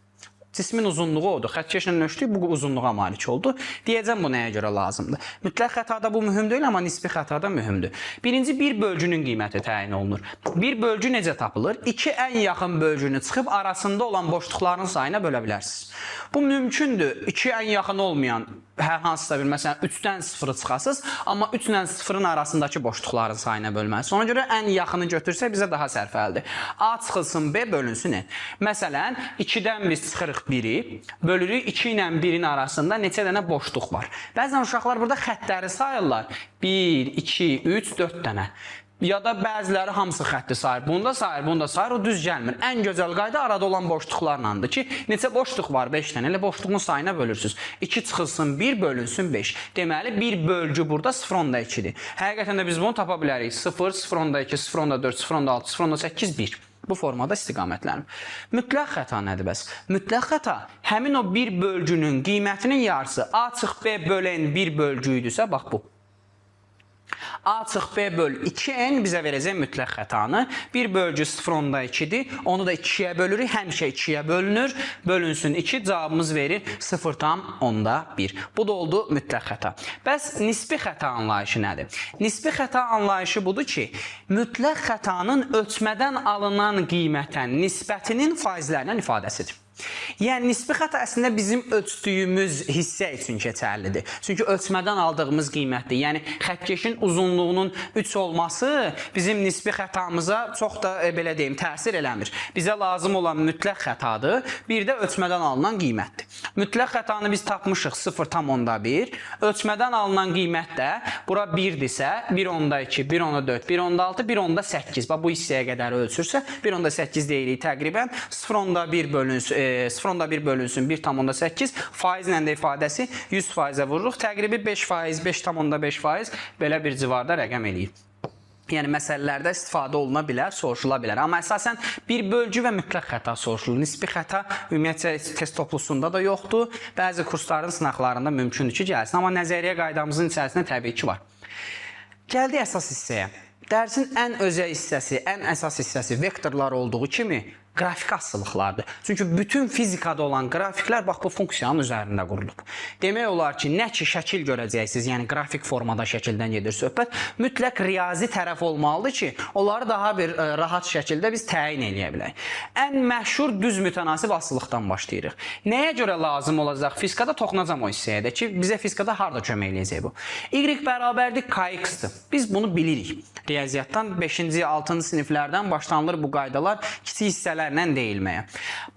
Cismin uzunluğu odur. Xəttkeşlə ölçdük, bu uzunluğa malik oldu. Deyəcəm bu nəyə görə lazımdır. Mütləq xətada bu mühüm deyil, amma nisbi xətada mühümdür. Birinci, bir bölgünün qiyməti təyin olunur. Bir bölgü necə tapılır? İki ən yaxın bölgünü çıxıb arasında olan boşluqların sayına bölə bilərsiniz. Bu mümkündür. İki ən yaxın olmayan hər hansısa bir, məsələn, 3-dən 0-ı çıxasınız, amma 3 ilə 0-ın arasındakı boşluqların sayına bölməlisiniz. Ona görə ən yaxını götürsək bizə daha sərfəlidir. A çıxılsın B bölünsün N. Məsələn, 2-dən biz çıxırıq 1-i, bölürük 2 ilə 1-in arasında neçə dənə boşluq var. Bəzən uşaqlar burada xəttləri sayırlar. 1, 2, 3, 4 dənə. Ya da bəziləri hamısı xətti sayır. Bunu da sayır, bunu da sayır, o düz gəlmir. Ən gözəl qayda arada olan boşluqlarlandır ki, neçə boşluq var? 5 dənə. Elə boşluğun sayına bölürsüz. 2 çıxılsın 1 bölünsün 5. Deməli, bir bölgü burada 0,2-dir. Həqiqətən də biz bunu tapa bilərik. 0, 0,2, 0,4, 0,6, 0,8, 1. Bu formada istiqamətlənir. Mütləq xəta nədir bəs? Mütləq xəta həmin o bir bölgünün qiymətinin yarısı A çıx B bölən bir bölgü idisə, bax bu. A çıx B böl 2n bizə verəcək mütləq xətanı. Bir bölgü 0,2-dir. Onu da 2-yə bölürük. Həmişə 2-yə bölünür. Bölünsün 2, cavabımız verir 0,1. Bu da oldu mütləq xəta. Bəs nisbi xəta anlayışı nədir? Nisbi xəta anlayışı budur ki, mütləq xətanın ölçmədən alınan qiymətə nisbətinin faizlərlə ifadəsidir. Yəni nisbi xəta əslində bizim ölçdüyümüz hissə üçün keçərlidir. Çünki ölçmədən aldığımız qiymətdir. Yəni xəttkeşin uzunluğunun 3 olması bizim nisbi xətamıza çox da belə deyim, təsir eləmir. Bizə lazım olan mütləq xətadır. Bir də ölçmədən alınan qiymətdir. Mütləq xətanı biz tapmışıq 0,1. Ölçmədən alınan qiymət də bura 1-dirsə, 1,2, 1,4, 1,6, 1,8. Bax bu hissəyə qədər ölçürsə 1,8 deyirik təqribən 0,1 bölünsün, 0,1 bölünsün 1,8 faizlə də ifadəsi 100%-ə vururuq. Təqribi 5%, 5,5% belə bir civarda rəqəm eləyir. Yəni məsələlərdə istifadə oluna bilər, soruşula bilər. Amma əsasən bir bölgü və mütləq xəta soruşulur. Nisbi xəta ümumiyyətcə test toplusunda da yoxdur. Bəzi kursların sınaqlarında mümkündür ki, gəlsin. Amma nəzəriyyə qaydamızın içərisində təbii ki var. Gəldik əsas hissəyə. Dərsin ən özəl hissəsi, ən əsas hissəsi vektorlar olduğu kimi Qrafik asılılıqlardır. Çünki bütün fizikada olan qrafiklər bax bu funksiyanın üzərində qurulub. Demək olar ki, nə ki şəkil görəcəksiniz, yəni qrafik formada şəkildən gedir söhbət, mütləq riyazi tərəf olmalıdır ki, onları daha bir rahat şəkildə biz təyin eləyə bilək. Ən məşhur düz mütənasib asılılıqdan başlayırıq. Nəyə görə lazım olacaq? Fizikada toxunacam o hissəyə də ki, bizə fizikada harda kömək eləyəcək bu. Y bərabərdir kx-dir. Biz bunu bilirik. Riyaziyyatdan 5-ci, 6-cı siniflərdən başlanılır bu qaydalar kiçik hissələrlə deyilməyə.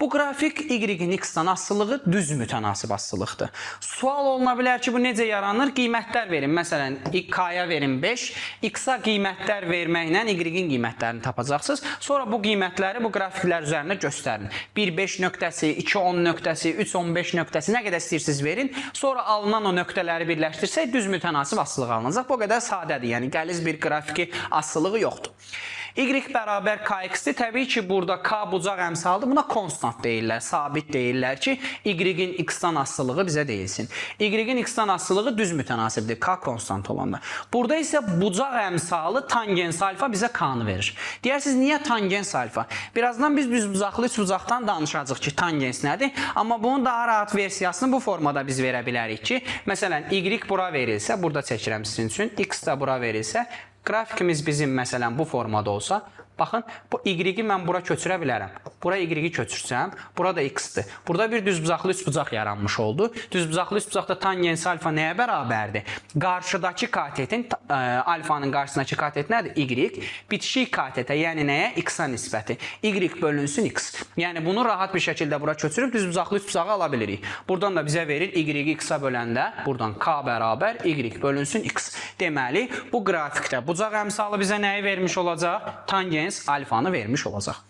Bu qrafik y-in x-dan asılılığı düz mütənasib asılılıqdır. Sual oluna bilər ki, bu necə yaranır? Qiymətlər verin. Məsələn, k-ya verin 5, x-a qiymətlər verməklə y-in qiymətlərini tapacaqsınız. Sonra bu qiymətləri bu qrafiklər üzərində göstərin. 1, 5 nöqtəsi, 2, 10 nöqtəsi, 3, 15 nöqtəsi nə qədər istəyirsiniz verin. Sonra alınan o nöqtələri birləşdirsək düz mütənasib asılılıq alınacaq. Bu qədər sadədir. Yəni qəliz bir qrafiki asılılığı yoxdur. Y bərabər kx-dir. Təbii ki, burada k bucaq əmsalıdır. Buna konstant deyirlər, sabit deyirlər ki, y-in x-dan asılılığı bizə deyilsin. Y-in x-dan asılılığı düz mütənasibdir, k konstant olanda. Burada isə bucaq əmsalı tangens alfa bizə k-nı verir. Deyərsiniz, niyə tangens alfa? Birazdan biz düzbucaqlı üçbucaqdan danışacağıq ki, tangens nədir? Amma bunun daha rahat versiyasını bu formada biz verə bilərik ki, məsələn, y bura verilsə, burada çəkirəm sizin üçün, x də bura verilsə, qrafikimiz bizim məsələn bu formada olsa, baxın, bu y-i mən bura köçürə bilərəm. Bura y-i köçürsəm, burada x-dir. Burada bir düzbucaqlı üçbucaq yaranmış oldu. Düzbucaqlı üçbucaqda tangens alfa nəyə bərabərdir? Qarşıdakı katetin, alfanın qarşısındakı katet nədir? Y. Bitişik katetə, yəni nəyə? X-a nisbəti. Y bölünsün x. Yəni bunu rahat bir şəkildə bura köçürüb düzbucaqlı üçbucağı ala bilirik. Buradan da bizə verir y-i x-a böləndə, buradan k bərabər y bölünsün x. Deməli, bu qrafikdə bucaq əmsalı bizə nəyi vermiş olacaq? Tangens alfanı vermiş olacaq.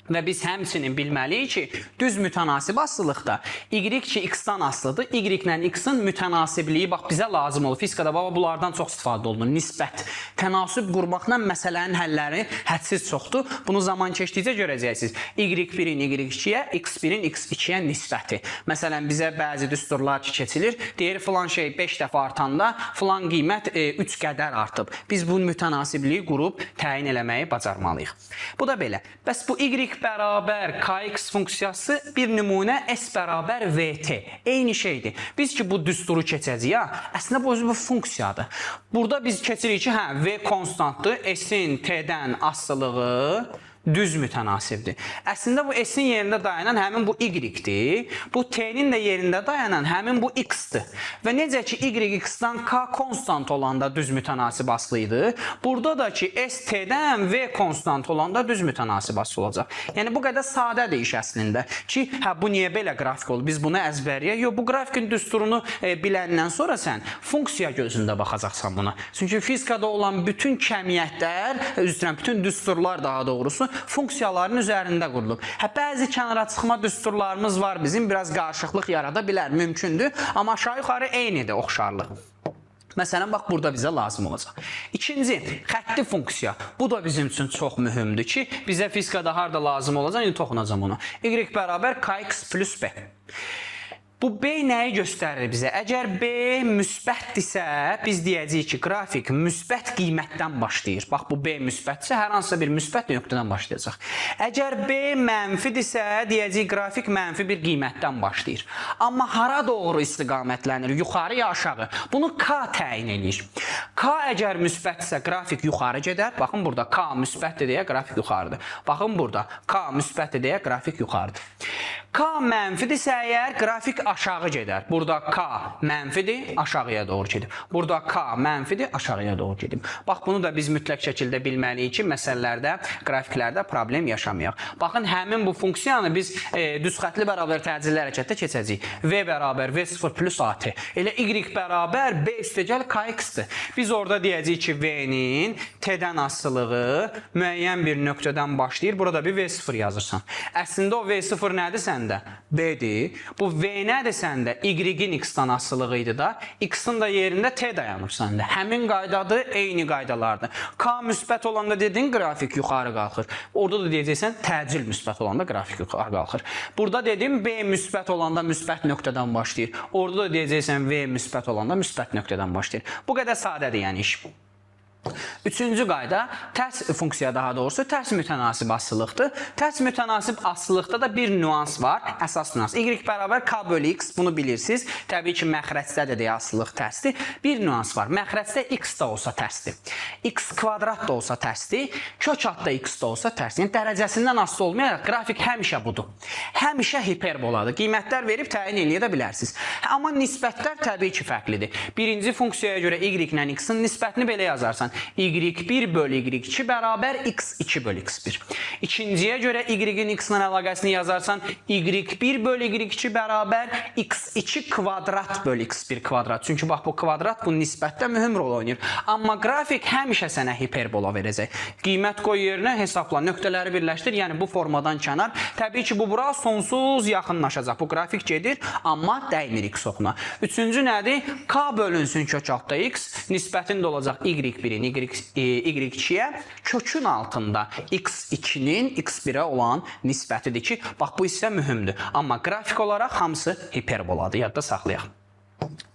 Və biz həmçinin bilməliyik ki, düz mütənasib asılılıqda y ki x-dan asılıdır. Y ilə x-in mütənasibliyi bax bizə lazım olur. Fizikada baba bunlardan çox istifadə olunur. Nisbət, tənasüb qurmaqla məsələnin həlləri hədsiz çoxdur. Bunu zaman keçdikcə görəcəksiniz. Y1-in Y2-yə, x1-in x2-yə nisbəti. Məsələn, bizə bəzi düsturlar ki keçilir. Deyir filan şey 5 dəfə artanda filan qiymət 3 qədər artıb. Biz bu mütənasibliyi qurub təyin eləməyi bacarmalıyıq. Bu da belə. Bəs bu y bərabər kx funksiyası bir nümunə s bərabər vt. Eyni şeydir. Biz ki bu düsturu keçəcəyik, ha, əslində bu özü bu funksiyadır. Burada biz keçirik ki, hə, v konstantdır, s-in t-dən asılığı düz mütənasibdir. Əslində bu s-in yerində dayanan həmin bu y-dir. Bu t-nin də yerində dayanan həmin bu x-dir. Və necə ki y x-dan k konstant olanda düz mütənasib asılı idi, burada da ki s t-dən v konstant olanda düz mütənasib asılı olacaq. Yəni bu qədər sadədir iş əslində ki, hə bu niyə belə qrafik oldu? Biz bunu əzbərləyək. Yox, bu qrafikin düsturunu biləndən sonra sən funksiya gözündə baxacaqsan buna. Çünki fizikada olan bütün kəmiyyətlər, üzr istəyirəm, bütün düsturlar daha doğrusu funksiyaların üzərində qurulub. Hə bəzi kənara çıxma düsturlarımız var bizim, biraz qarışıqlıq yarada bilər, mümkündür, amma aşağı-yuxarı eynidir oxşarlıq. Məsələn, bax burada bizə lazım olacaq. İkinci, xətti funksiya. Bu da bizim üçün çox mühümdür ki, bizə fizikada harda lazım olacaq, indi toxunacam ona. Y bərabər kx plus b. Bu B nəyi göstərir bizə? Əgər B müsbətdirsə, biz deyəcəyik ki, qrafik müsbət qiymətdən başlayır. Bax, bu B müsbətsə, hər hansısa bir müsbət nöqtədən başlayacaq. Əgər B mənfidirsə, deyəcəyik qrafik mənfi bir qiymətdən başlayır. Amma hara doğru istiqamətlənir? Yuxarı ya aşağı? Bunu K təyin eləyir. K əgər müsbətdirsə, qrafik yuxarı gedər. Baxın burada K müsbətdir deyə qrafik yuxarıdır. Baxın burada K müsbətdir deyə qrafik yuxarıdır. K mənfidirsə əgər qrafik aşağı gedər. Burada K mənfidir, aşağıya doğru gedib. Burada K mənfidir, aşağıya doğru gedib. Bax bunu da biz mütləq şəkildə bilməliyik ki, məsələlərdə, qrafiklərdə problem yaşamayaq. Baxın həmin bu funksiyanı biz düz xətli bərabər təcilli hərəkətdə keçəcəyik. V bərabər V0 plus AT. Elə Y bərabər B üstəgəl KX-dir. Biz orada deyəcəyik ki, V-nin T-dən asılığı müəyyən bir nöqtədən başlayır. Burada bir V0 yazırsan. Əslində o V0 nədir səndə? B-dir. Bu V nədir səndə? Y-in X-dan asılığı idi da. X-in də yerində T dayanıb səndə. Həmin qaydadır, eyni qaydalardır. K müsbət olanda dedin qrafik yuxarı qalxır. Orada da deyəcəksən təcil müsbət olanda qrafik yuxarı qalxır. Burada dedim B müsbət olanda müsbət nöqtədən başlayır. Orada da deyəcəksən V müsbət olanda müsbət nöqtədən başlayır. Bu qədər sadədir yəni iş. Üçüncü qayda tərs funksiya, daha doğrusu tərs mütənasib asılılıqdır. Tərs mütənasib asılılıqda da bir nüans var, əsas nüans. Y bərabər k bölü x, bunu bilirsiniz. Təbii ki, məxrəcdə də deyə asılılıq tərsdir. Bir nüans var. Məxrəcdə x də olsa tərsdir. X kvadrat da olsa tərsdir. Kök altda x də olsa tərsdir. Yəni dərəcəsindən asılı olmayaraq qrafik həmişə budur. Həmişə hiperboladır. Qiymətlər verib təyin eləyə də bilərsiniz. Amma nisbətlər təbii ki, fərqlidir. Birinci funksiyaya görə y ilə x-in nisbətini belə yazarsan. Y1 bölü y2 bərabər x2 bölü x1. İkinciyə görə y-in x-la əlaqəsini yazarsan. Y1 bölü y2 bərabər x2 kvadrat bölü x1 kvadrat. Çünki bax bu kvadrat bu nisbətdə mühüm rol oynayır. Amma qrafik həmişə sənə hiperbola verəcək. Qiymət qoy yerinə, hesabla, nöqtələri birləşdir. Yəni bu formadan kənar. Təbii ki, bu bura sonsuz yaxınlaşacaq. Bu qrafik gedir, amma dəymir x oxuna. Üçüncü nədir? K bölünsün kök altda x, nisbətin də olacaq y1-in y2-yə, kökün altında x2-nin x1-ə olan nisbətidir ki, bax bu hissə mühümdür. Amma qrafik olaraq hamısı hiperboladır. Yadda saxlayaq.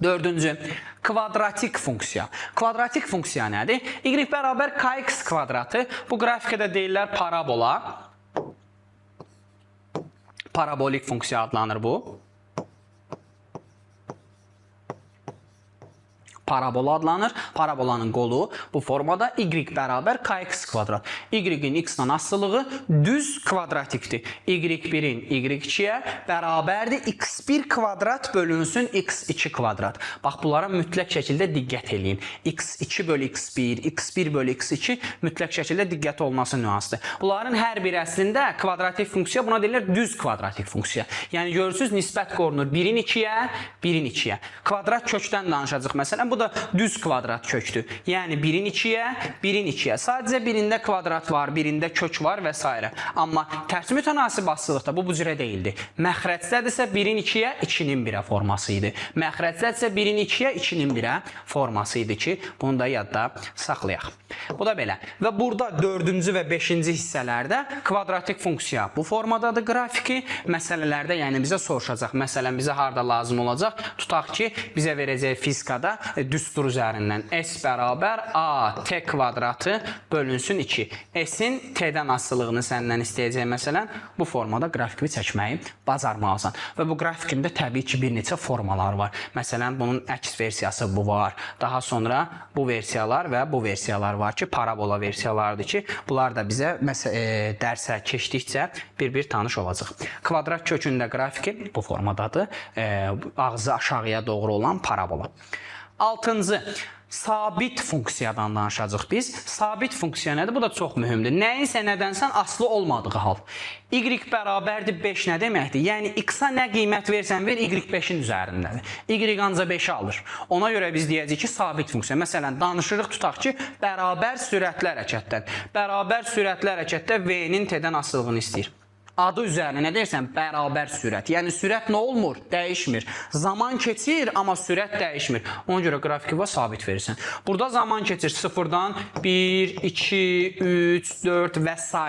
Dördüncü, kvadratik funksiya. Kvadratik funksiya nədir? Y bərabər kx kvadratı. Bu qrafikdə deyirlər parabola. Parabolik funksiya adlanır bu. Parabola adlanır. Parabolanın qolu bu formada y bərabər kx kvadrat. Y-in x-la asılılığı düz kvadratikdir. Y1-in y2-yə bərabərdir x1 kvadrat bölünsün x2 kvadrat. Bax bunlara mütləq şəkildə diqqət eləyin. X2 bölü x1, x1 bölü x2 mütləq şəkildə diqqət olması nüansdır. Bunların hər biri əslində kvadratik funksiya, buna deyilir düz kvadratik funksiya. Yəni görürsüz nisbət qorunur 1-in 2-yə, 1-in 2-yə. Kvadrat kökdən danışacaq məsələn. Bu da düz kvadrat kökdür. Yəni 1-in 2-yə, 1-in 2-yə. Sadəcə birində kvadrat var, birində kök var və s. Amma tərs mütənasib asılılıqda bu cürə deyildi. Məxrəcdədirsə 1-in 2-yə, 2-nin 1-ə forması idi. Məxrəcdədirsə 1-in 2-yə, 2-nin 1-ə forması idi ki, bunu da yadda saxlayaq. Bu da belə. Və burada 4-cü və 5-ci hissələrdə kvadratik funksiya bu formadadır qrafiki. Məsələlərdə, yəni bizə soruşacaq. Məsələn, bizə harda lazım olacaq? Tutaq ki, bizə verəcək fizikada düstur üzərindən S bərabər A T kvadratı bölünsün 2. S-in T-dən asılılığını səndən istəyəcək məsələn, bu formada qrafikini çəkməyi bacarmalısan. Və bu qrafikində təbii ki, bir neçə formalar var. Məsələn, bunun əks versiyası bu var. Daha sonra bu versiyalar və bu versiyalar var ki, parabola versiyalardır ki, bunlar da bizə dərsə keçdikcə bir-bir tanış olacaq. Kvadrat kökündə qrafiki bu formadadır. Ağzı aşağıya doğru olan parabola. Altıncı, sabit funksiyadan danışacağıq biz. Sabit funksiya nədir? Bu da çox mühümdür. Nəyinsə nədənsən asılı olmadığı hal. Y bərabərdir 5 nə deməkdir? Yəni x-a nə qiymət versən ver, y 5-in üzərindədir. Y ancaq 5-i alır. Ona görə biz deyəcəyik ki, sabit funksiya. Məsələn, danışırıq tutaq ki, bərabər sürətli hərəkətdən. Bərabər sürətli hərəkətdə v-nin t-dən asılılığını istəyir. Adı üzərinə nə deyirsən? Bərabər sürət. Yəni sürət nə olmur? Dəyişmir. Zaman keçir, amma sürət dəyişmir. Ona görə qrafiki var, sabit verirsən. Burada zaman keçir 0-dan 1, 2, 3, 4 və s.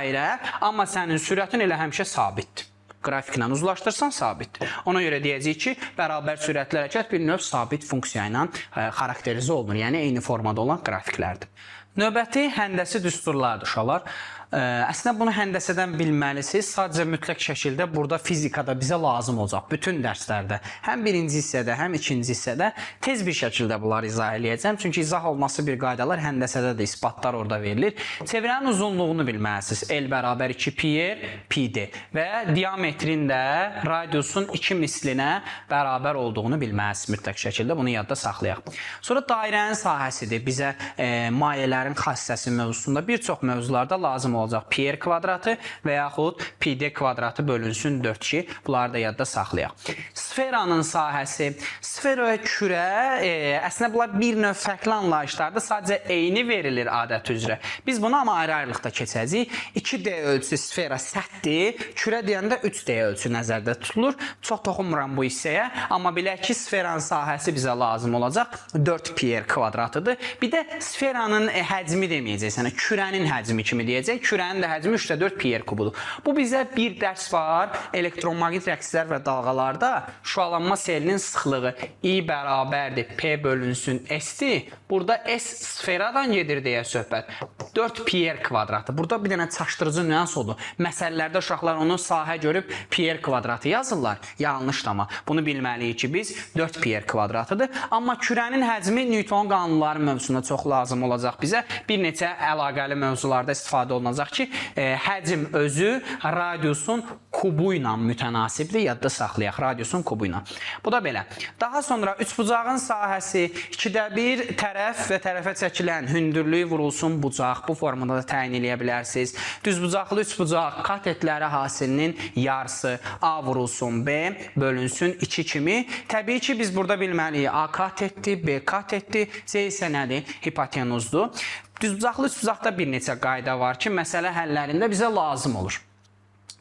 Amma sənin sürətin elə həmişə sabitdir. Qrafiklə uzlaşdırsan sabitdir. Ona görə deyəcəyik ki, bərabər sürətli hərəkət bir növ sabit funksiya ilə xarakterizə olunur. Yəni eyni formada olan qrafiklərdir. Növbəti həndəsi düsturlardır uşaqlar. Əslində bunu həndəsədən bilməlisiniz. Sadəcə mütləq şəkildə burada fizikada bizə lazım olacaq. Bütün dərslərdə, həm birinci hissədə, həm ikinci hissədə tez bir şəkildə bunları izah eləyəcəm. Çünki izah olması bir qaydalar həndəsədə də isbatlar orada verilir. Çevrənin uzunluğunu bilməlisiniz. L bərabər 2 pi r pi d və diametrin də radiusun 2 mislinə bərabər olduğunu bilməlisiniz mütləq şəkildə. Bunu yadda saxlayaq. Sonra dairənin sahəsidir. Bizə mayələrin xassəsi mövzusunda bir çox mövzularda lazım olacaq. Pi r kvadratı və yaxud pi d kvadratı bölünsün 4-2. Bunları da yadda saxlayaq. Sferanın sahəsi, sfera və kürə, əslində bunlar bir növ fərqli anlayışlardır. Sadəcə eyni verilir adət üzrə. Biz bunu amma ayrı-ayrılıqda keçəcəyik. 2D ölçüsü sfera səthdir. Kürə deyəndə 3D ölçü nəzərdə tutulur. Çox toxunmuram bu hissəyə, amma bilək ki, sferanın sahəsi bizə lazım olacaq. 4 pi r kvadratıdır. Bir də sferanın həcmi deməyəcək sənə, kürənin həcmi kimi deyəcək. Kürənin də həcmi 3,4 pi r kubudur. Bu bizə bir dərs var. Elektromaqnit rəqslər və dalğalarda şüalanma selinin sıxlığı I bərabərdir P bölünsün S-dir. Burada S sferadan gedir deyə söhbət. 4 pi r kvadratı. Burada bir dənə çaşdırıcı nüans odur. Məsələlərdə uşaqlar onu sahə görüb pi r kvadratı yazırlar. Yanlışdır amma. Bunu bilməliyik ki, biz 4 pi r kvadratıdır. Amma kürənin həcmi Newton qanunları mövzusunda çox lazım olacaq bizə. Bir neçə əlaqəli mövzularda istifadə olunacaq ki, həcm özü radiusun kubu ilə mütənasibdir. Yadda saxlayaq, radiusun kubu ilə. Bu da belə. Daha sonra üçbucağın sahəsi 2-də 1 tərəf və tərəfə çəkilən hündürlüyü vurulsun bucaq. Bu formada da təyin eləyə bilərsiniz. Düzbucaqlı üçbucaq katetləri hasilinin yarısı A vurulsun B bölünsün 2 kimi. Təbii ki, biz burada bilməliyik. A katetdir, B katetdir, C isə nədir? Hipotenuzdur. Düzbucaqlı üçbucaqda bir neçə qayda var ki, məsələ həllərində bizə lazım olur.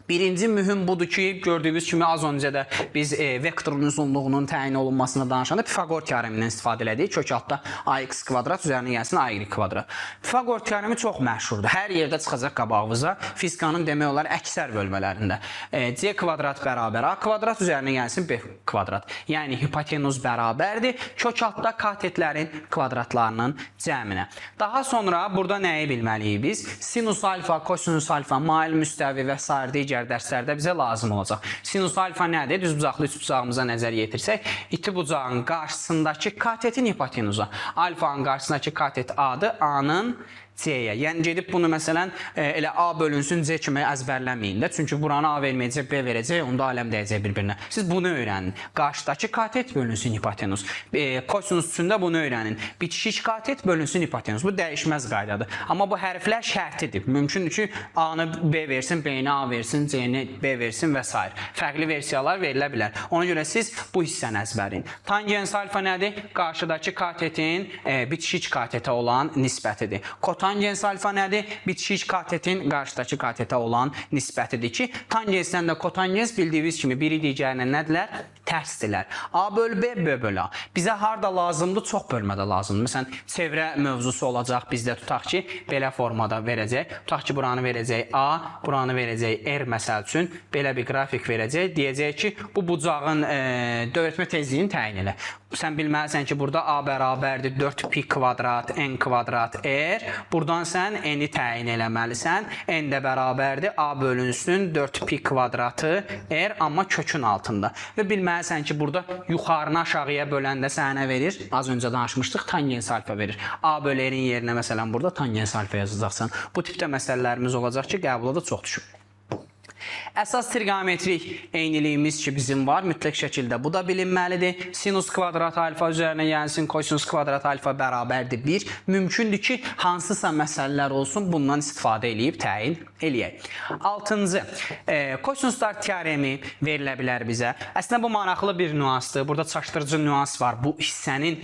Birinci mühüm budur ki, gördüyünüz kimi az öncə də biz vektorun uzunluğunun təyin olunmasına danışanda Pifaqor teoremindən istifadə elədik. Kök altda ax kvadrat üzərinə gəlsin ay kvadrat. Pifaqor teoremi çox məşhurdur. Hər yerdə çıxacaq qabağınıza. Fizikanın demək olar əksər bölmələrində. C kvadrat bərabər a kvadrat üzərinə gəlsin b kvadrat. Yəni hipotenuz bərabərdir kök altda katetlərin kvadratlarının cəminə. Daha sonra burada nəyi bilməliyik biz? Sinus alfa, kosinus alfa, mail müstəvi və sair digər dərslərdə bizə lazım olacaq. Sinus alfa nədir? Düzbucaqlı üçbucağımıza nəzər yetirsək, iti bucağın qarşısındakı katetin hipotenuza. Alfanın qarşısındakı katet A-dır, A-nın C-yə. Yəni gedib bunu məsələn elə A bölünsün C kimi əzbərləməyin də. Çünki buranı A verməyəcək, B verəcək, onda aləm dəyəcək bir-birinə. Siz bunu öyrənin. Qarşıdakı katet bölünsün hipotenuz. Kosinus üçün də bunu öyrənin. Bitişik katet bölünsün hipotenuz. Bu dəyişməz qaydadır. Amma bu hərflər şərtidir. Mümkündür ki, A-nı B versin, B-ni A versin, C-ni B versin və s. Fərqli versiyalar verilə bilər. Ona görə siz bu hissəni əzbərləyin. Tangens alfa nədir? Qarşıdakı katetin bitişik katetə olan nisbətidir. Kotangens alfa nədir? Bitişik katetin qarşıdakı katetə olan nisbətidir ki, tangensdən də kotangens bildiyiniz kimi biri digərinə nədirlər? Tərsdirlər. A böl B, B böl A. Bizə harda lazımdır? Çox bölmədə lazımdır. Məsələn, çevrə mövzusu olacaq bizdə tutaq ki, belə formada verəcək. Tutaq ki, buranı verəcək A, buranı verəcək R məsəl üçün. Belə bir qrafik verəcək. Deyəcək ki, bu bucağın dövrətmə tezliyini təyin elə. Sən bilməlisən ki, burada A bərabərdir 4 pi kvadrat n kvadrat R. Buradan sən n-i təyin eləməlisən. N də bərabərdir A bölünsün 4 pi kvadratı R, amma kökün altında. Və bilməlisən ki, burada yuxarını aşağıya böləndə sənə verir. Az öncə danışmışdıq, tangens alfa verir. A böl R-in yerinə məsələn burada tangens alfa yazacaqsan. Bu tipdə məsələlərimiz olacaq ki, qəbula da çox düşüb. Əsas triqonometrik eyniliyimiz ki bizim var, mütləq şəkildə bu da bilinməlidir. Sinus kvadrat alfa üzərinə gəlsin, kosinus kvadrat alfa bərabərdir 1. Mümkündür ki, hansısa məsələlər olsun, bundan istifadə eləyib təyin eləyək. Altıncı, kosinuslar teoremi verilə bilər bizə. Əslində bu maraqlı bir nüansdır. Burada çaşdırıcı nüans var. Bu hissənin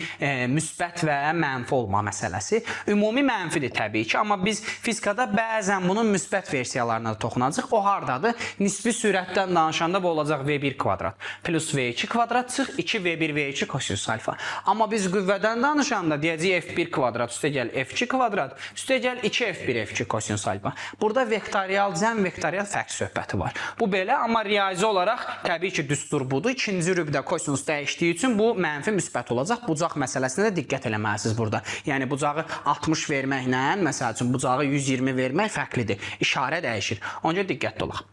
müsbət və mənfi olma məsələsi. Ümumi mənfidir təbii ki, amma biz fizikada bəzən bunun müsbət versiyalarına da toxunacaq. O hardadır? Nisbi sürətdən danışanda bu olacaq V1 kvadrat plus V2 kvadrat çıx 2V1 V2 kosinus alfa. Amma biz qüvvədən danışanda deyəcəyik F1 kvadrat üstəgəl F2 kvadrat üstəgəl 2F1 F2 kosinus alfa. Burada vektorial cəm, vektorial fərq söhbəti var. Bu belə, amma riyazi olaraq təbii ki düstur budur. İkinci rübdə kosinus dəyişdiyi üçün bu mənfi müsbət olacaq. Bucaq məsələsinə də diqqət eləməlisiniz burada. Yəni bucağı 60 verməklə, məsəl üçün bucağı 120 vermək fərqlidir. İşarə dəyişir. Ona görə diqqətli olaq.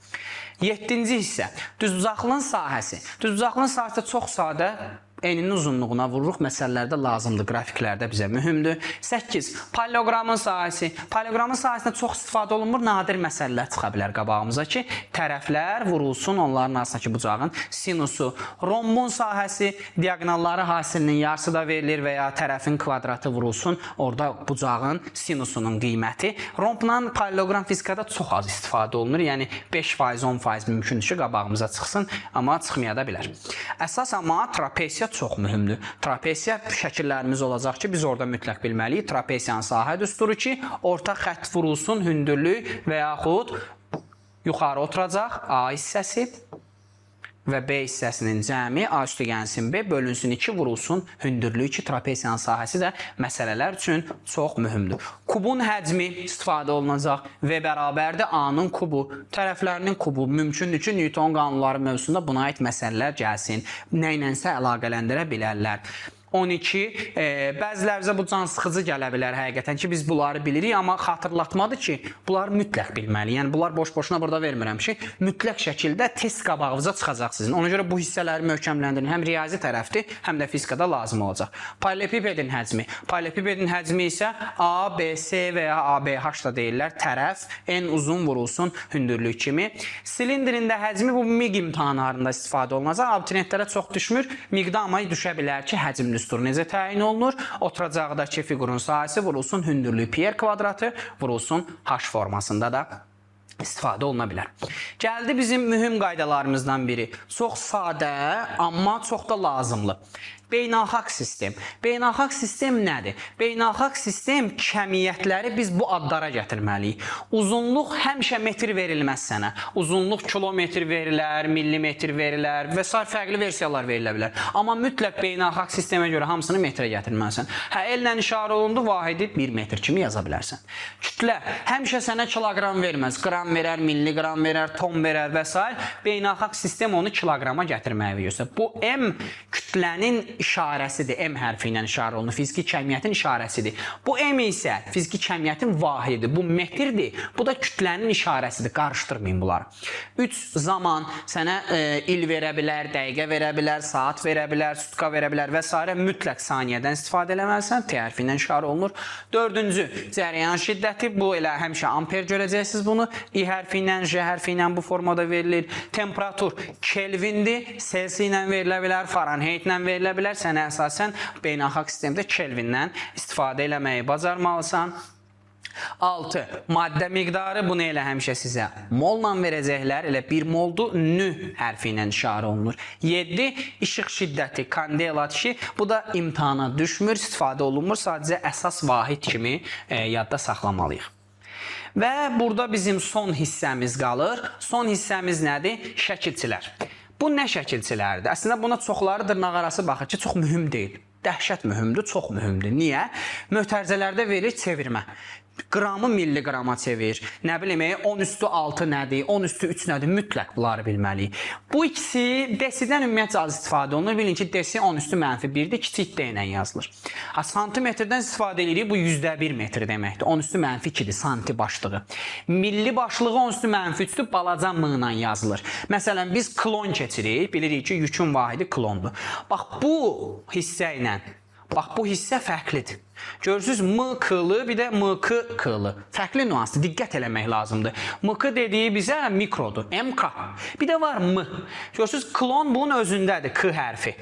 Yeddinci hissə, düzbucaqlının sahəsi. Düzbucaqlının sahəsi çox sadə, eninin uzunluğuna vururuq. Məsələlərdə lazımdır, qrafiklərdə bizə mühümdür. 8. Paralleloqramın sahəsi. Paralleloqramın sahəsində çox istifadə olunmur. Nadir məsələlər çıxa bilər qabağımıza ki, tərəflər vurulsun onların arasındakı bucağın sinusu. Rombun sahəsi diaqonalları hasilinin yarısı da verilir və ya tərəfin kvadratı vurulsun. Orada bucağın sinusunun qiyməti. Rombla paralleloqram fizikada çox az istifadə olunur. Yəni 5%, 10% mümkündür ki, qabağımıza çıxsın, amma çıxmaya da bilər. Əsas amma trapesiya çox mühümdür. Trapesiya şəkillərimiz olacaq ki, biz orada mütləq bilməliyik. Trapesiyanın sahə düsturu ki, orta xətt vurulsun, hündürlük və yaxud yuxarı oturacaq A hissəsi, və B hissəsinin cəmi A üstəgəlsin B bölünsün 2 vurulsun hündürlüyü ki, trapesiyanın sahəsi də məsələlər üçün çox mühümdür. Kubun həcmi istifadə olunacaq. V bərabərdir A-nın kubu, tərəflərinin kubu. Mümkündür ki, Newton qanunları mövzusunda buna aid məsələlər gəlsin. Nə ilənsə əlaqələndirə bilərlər. 12. Bəzilərinizə bu can sıxıcı gələ bilər həqiqətən ki, biz bunları bilirik, amma xatırlatmadır ki, bunları mütləq bilməliyik. Yəni bunlar boş-boşuna burada vermirəm ki, mütləq şəkildə test qabağınıza çıxacaq sizin. Ona görə bu hissələri möhkəmləndirin. Həm riyazi tərəfdir, həm də fizikada lazım olacaq. Paralelipipedin həcmi. Paralelipipedin həcmi isə A, B, C və ya A, B, H da deyirlər. Tərəf en uzun vurulsun hündürlük kimi. Silindrin də həcmi bu MİQ imtahanlarında istifadə olunacaq. Abituriyentlərə çox düşmür. MİQ-də amma düşə bilər ki, həcm düsturu necə təyin olunur? Oturacaqdakı fiqurun sahəsi vurulsun hündürlüyü pi r kvadratı vurulsun h formasında da istifadə oluna bilər. Gəldi bizim mühüm qaydalarımızdan biri. Çox sadə, amma çox da lazımlı. Beynəlxalq sistem. Beynəlxalq sistem nədir? Beynəlxalq sistem kəmiyyətləri biz bu adlara gətirməliyik. Uzunluq həmişə metr verilməz sənə. Uzunluq kilometr verilər, millimetr verilər və sair fərqli versiyalar verilə bilər. Amma mütləq beynəlxalq sistemə görə hamısını metrə gətirməlisən. Hə, ellə işarə olundu, vahidi 1 metr kimi yaza bilərsən. Kütlə həmişə sənə kiloqram verməz. Qram verər, milliqram verər, ton verər və sair. Beynəlxalq sistem onu kiloqrama gətirməyi göstərir. Bu M kütlənin işarəsidir. M hərfi ilə işarə olunur. Fiziki kəmiyyətin işarəsidir. Bu M isə fiziki kəmiyyətin vahididir. Bu metrdir. Bu da kütlənin işarəsidir. Qarışdırmayın bunları. 3 zaman sənə il verə bilər, dəqiqə verə bilər, saat verə bilər, sutka verə bilər və s. Mütləq saniyədən istifadə eləməlisən. T hərfi ilə işarə olunur. Dördüncü, cərəyan şiddəti. Bu elə həmişə amper görəcəksiniz bunu. I hərfi ilə, J hərfi ilə bu formada verilir. Temperatur Kelvindir. Selsi ilə verilə bilər, Fahrenheit ilə verilə bilər. Sən əsasən beynəlxalq sistemdə Kelvindən istifadə eləməyi bacarmalısan. 6. Maddə miqdarı, bunu elə həmişə sizə molla verəcəklər. Elə 1 moldur, nü hərfi ilə işarə olunur. 7. İşıq şiddəti, kandela dişi. Bu da imtahana düşmür, istifadə olunmur. Sadəcə əsas vahid kimi yadda saxlamalıyıq. Və burada bizim son hissəmiz qalır. Son hissəmiz nədir? Şəkilçilər. Bu nə şəkilçilərdir? Əslində buna çoxları dırnaqarası baxır ki, çox mühüm deyil. Dəhşət mühümdür, çox mühümdür. Niyə? Mötərizələrdə verir çevirmə. Qramı milliqrama çevir. Nə bilim, 10 üstü 6 nədir, 10 üstü 3 nədir? Mütləq bunları bilməliyik. Bu ikisi desidən ümumiyyətcə az istifadə olunur. Bilin ki, desi 10 üstü mənfi 1-dir, kiçik D ilə yazılır. Ha, santimetrdən istifadə edirik, bu 1/1 metr deməkdir. 10 üstü mənfi 2-dir santi başlığı. Milli başlığı 10 üstü mənfi 3-dür, balaca m ilə yazılır. Məsələn, biz klon keçirik, bilirik ki, yükün vahidi klondur. Bax, bu hissə ilə, bax, bu hissə fərqlidir. Görürsünüz, M K-lı, bir də M K K-lı. Fərqli nüansdır, diqqət eləmək lazımdır. M K dediyi bizə mikrodur, MK. Bir də var M. Görürsünüz, klon bunun özündədir, K hərfi.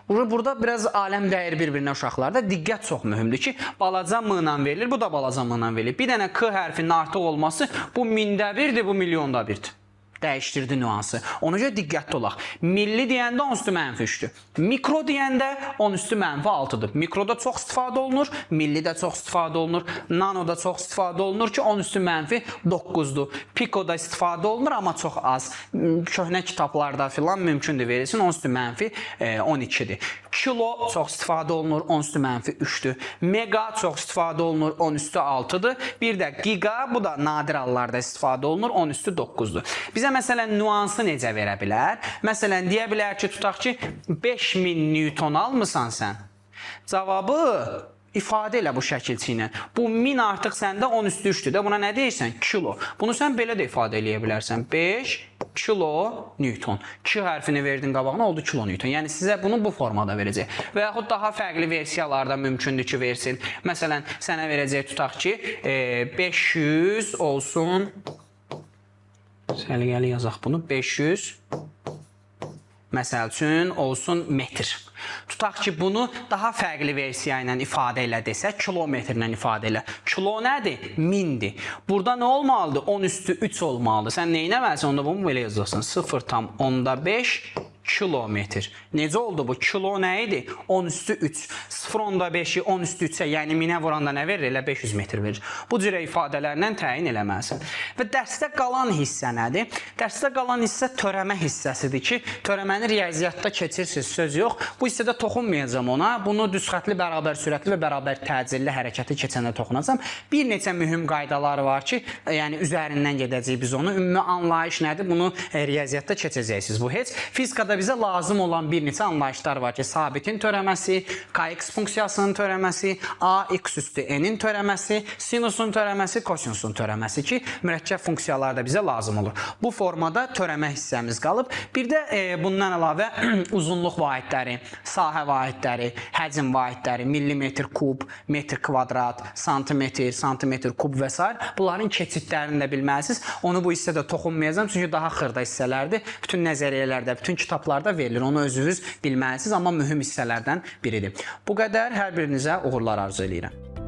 Burada biraz aləm dəyir bir-birinə uşaqlarda. Diqqət çox mühümdür ki, balaca M ilə verilir, bu da balaca M ilə verilir. Bir dənə K hərfinin artıq olması bu 1000-də 1-dir, bu 1.000.000-dir. Dəyişdirdi nüansı. Ona görə diqqətli olaq. Milli deyəndə 10 üstü mənfi 3-dür. Mikro deyəndə 10 üstü mənfi 6-dır. Mikroda çox istifadə olunur, millidə çox istifadə olunur, nanoda çox istifadə olunur ki, 10 üstü mənfi 9-dur. Pikoda istifadə olunur, amma çox az. Köhnə kitablarda filan mümkündür verilsin, 10 üstü mənfi 12-dir. Kilo çox istifadə olunur, 10 üstü mənfi 3-dür. Mega çox istifadə olunur, 10 üstü 6-dır. Bir də giga, bu da nadir hallarda istifadə olunur, 10 üstü 9-dur. Bizə məsələn nüansı necə verə bilər? Məsələn, deyə bilər ki, tutaq ki, 5000 Newton almısan sən. Cavabı ifadə elə bu şəkilçi ilə. Bu 1000 artıq səndə 10 üstü 3-dür də. Buna nə deyirsən? Kilo. Bunu sən belə də ifadə eləyə bilərsən. 5 kilo Newton. K hərfini verdin qabağına, oldu kilo Newton. Yəni sizə bunu bu formada verəcək. Və yaxud daha fərqli versiyalarda mümkündür ki, versin. Məsələn, sənə verəcək tutaq ki, 500 olsun. Səliqəli yazaq bunu. 500 məsəl üçün olsun metr. Tutaq ki, bunu daha fərqli versiya ilə ifadə elə desə, kilometrlə ifadə elə. Kilo nədir? 1000-dir. Burada nə olmalıdır? 10 üstü 3 olmalıdır. Sən nə etməlisən? Onda bunu belə yazacaqsan. 0,5 Kilometr. Necə oldu bu? Kilo nə idi? 10 üstü 3. 0,5-i 10 üstü 3-ə, yəni 1000-ə vuranda nə verir? Elə 500 metr verir. Bu cürə ifadələrlə təyin eləməlisən. Və dərsdə qalan hissə nədir? Dərsdə qalan hissə törəmə hissəsidir ki, törəməni riyaziyyatda keçirsiniz, söz yox. Bu hissədə toxunmayacağam ona. Bunu düz xətli, bərabər sürətli və bərabər təcilli hərəkəti keçəndə toxunacağam. Bir neçə mühüm qaydalar var ki, yəni üzərindən gedəcəyik biz onu. Ümumi anlayış nədir? Bunu riyaziyyatda keçəcəksiniz. Bu heç. Fizikada bizə lazım olan bir neçə anlayışlar var ki, sabitin törəməsi, kx funksiyasının törəməsi, a x üstü n-in törəməsi, sinusun törəməsi, kosinusun törəməsi ki, mürəkkəb funksiyalar da bizə lazım olur. Bu formada törəmə hissəmiz qalıb. Bir də bundan əlavə uzunluq vahidləri, sahə vahidləri, həcm vahidləri, millimetr kub, metr kvadrat, santimetr, santimetr kub və sair. Bunların keçidlərini də bilməlisiniz. Onu bu hissədə toxunmayacağam çünki daha xırda hissələrdir. Bütün nəzəriyyələrdə, bütün kitablarda verilir. Onu özünüz bilməlisiniz, amma mühüm hissələrdən biridir. Bu qədər. Hər birinizə uğurlar arzu eləyirəm.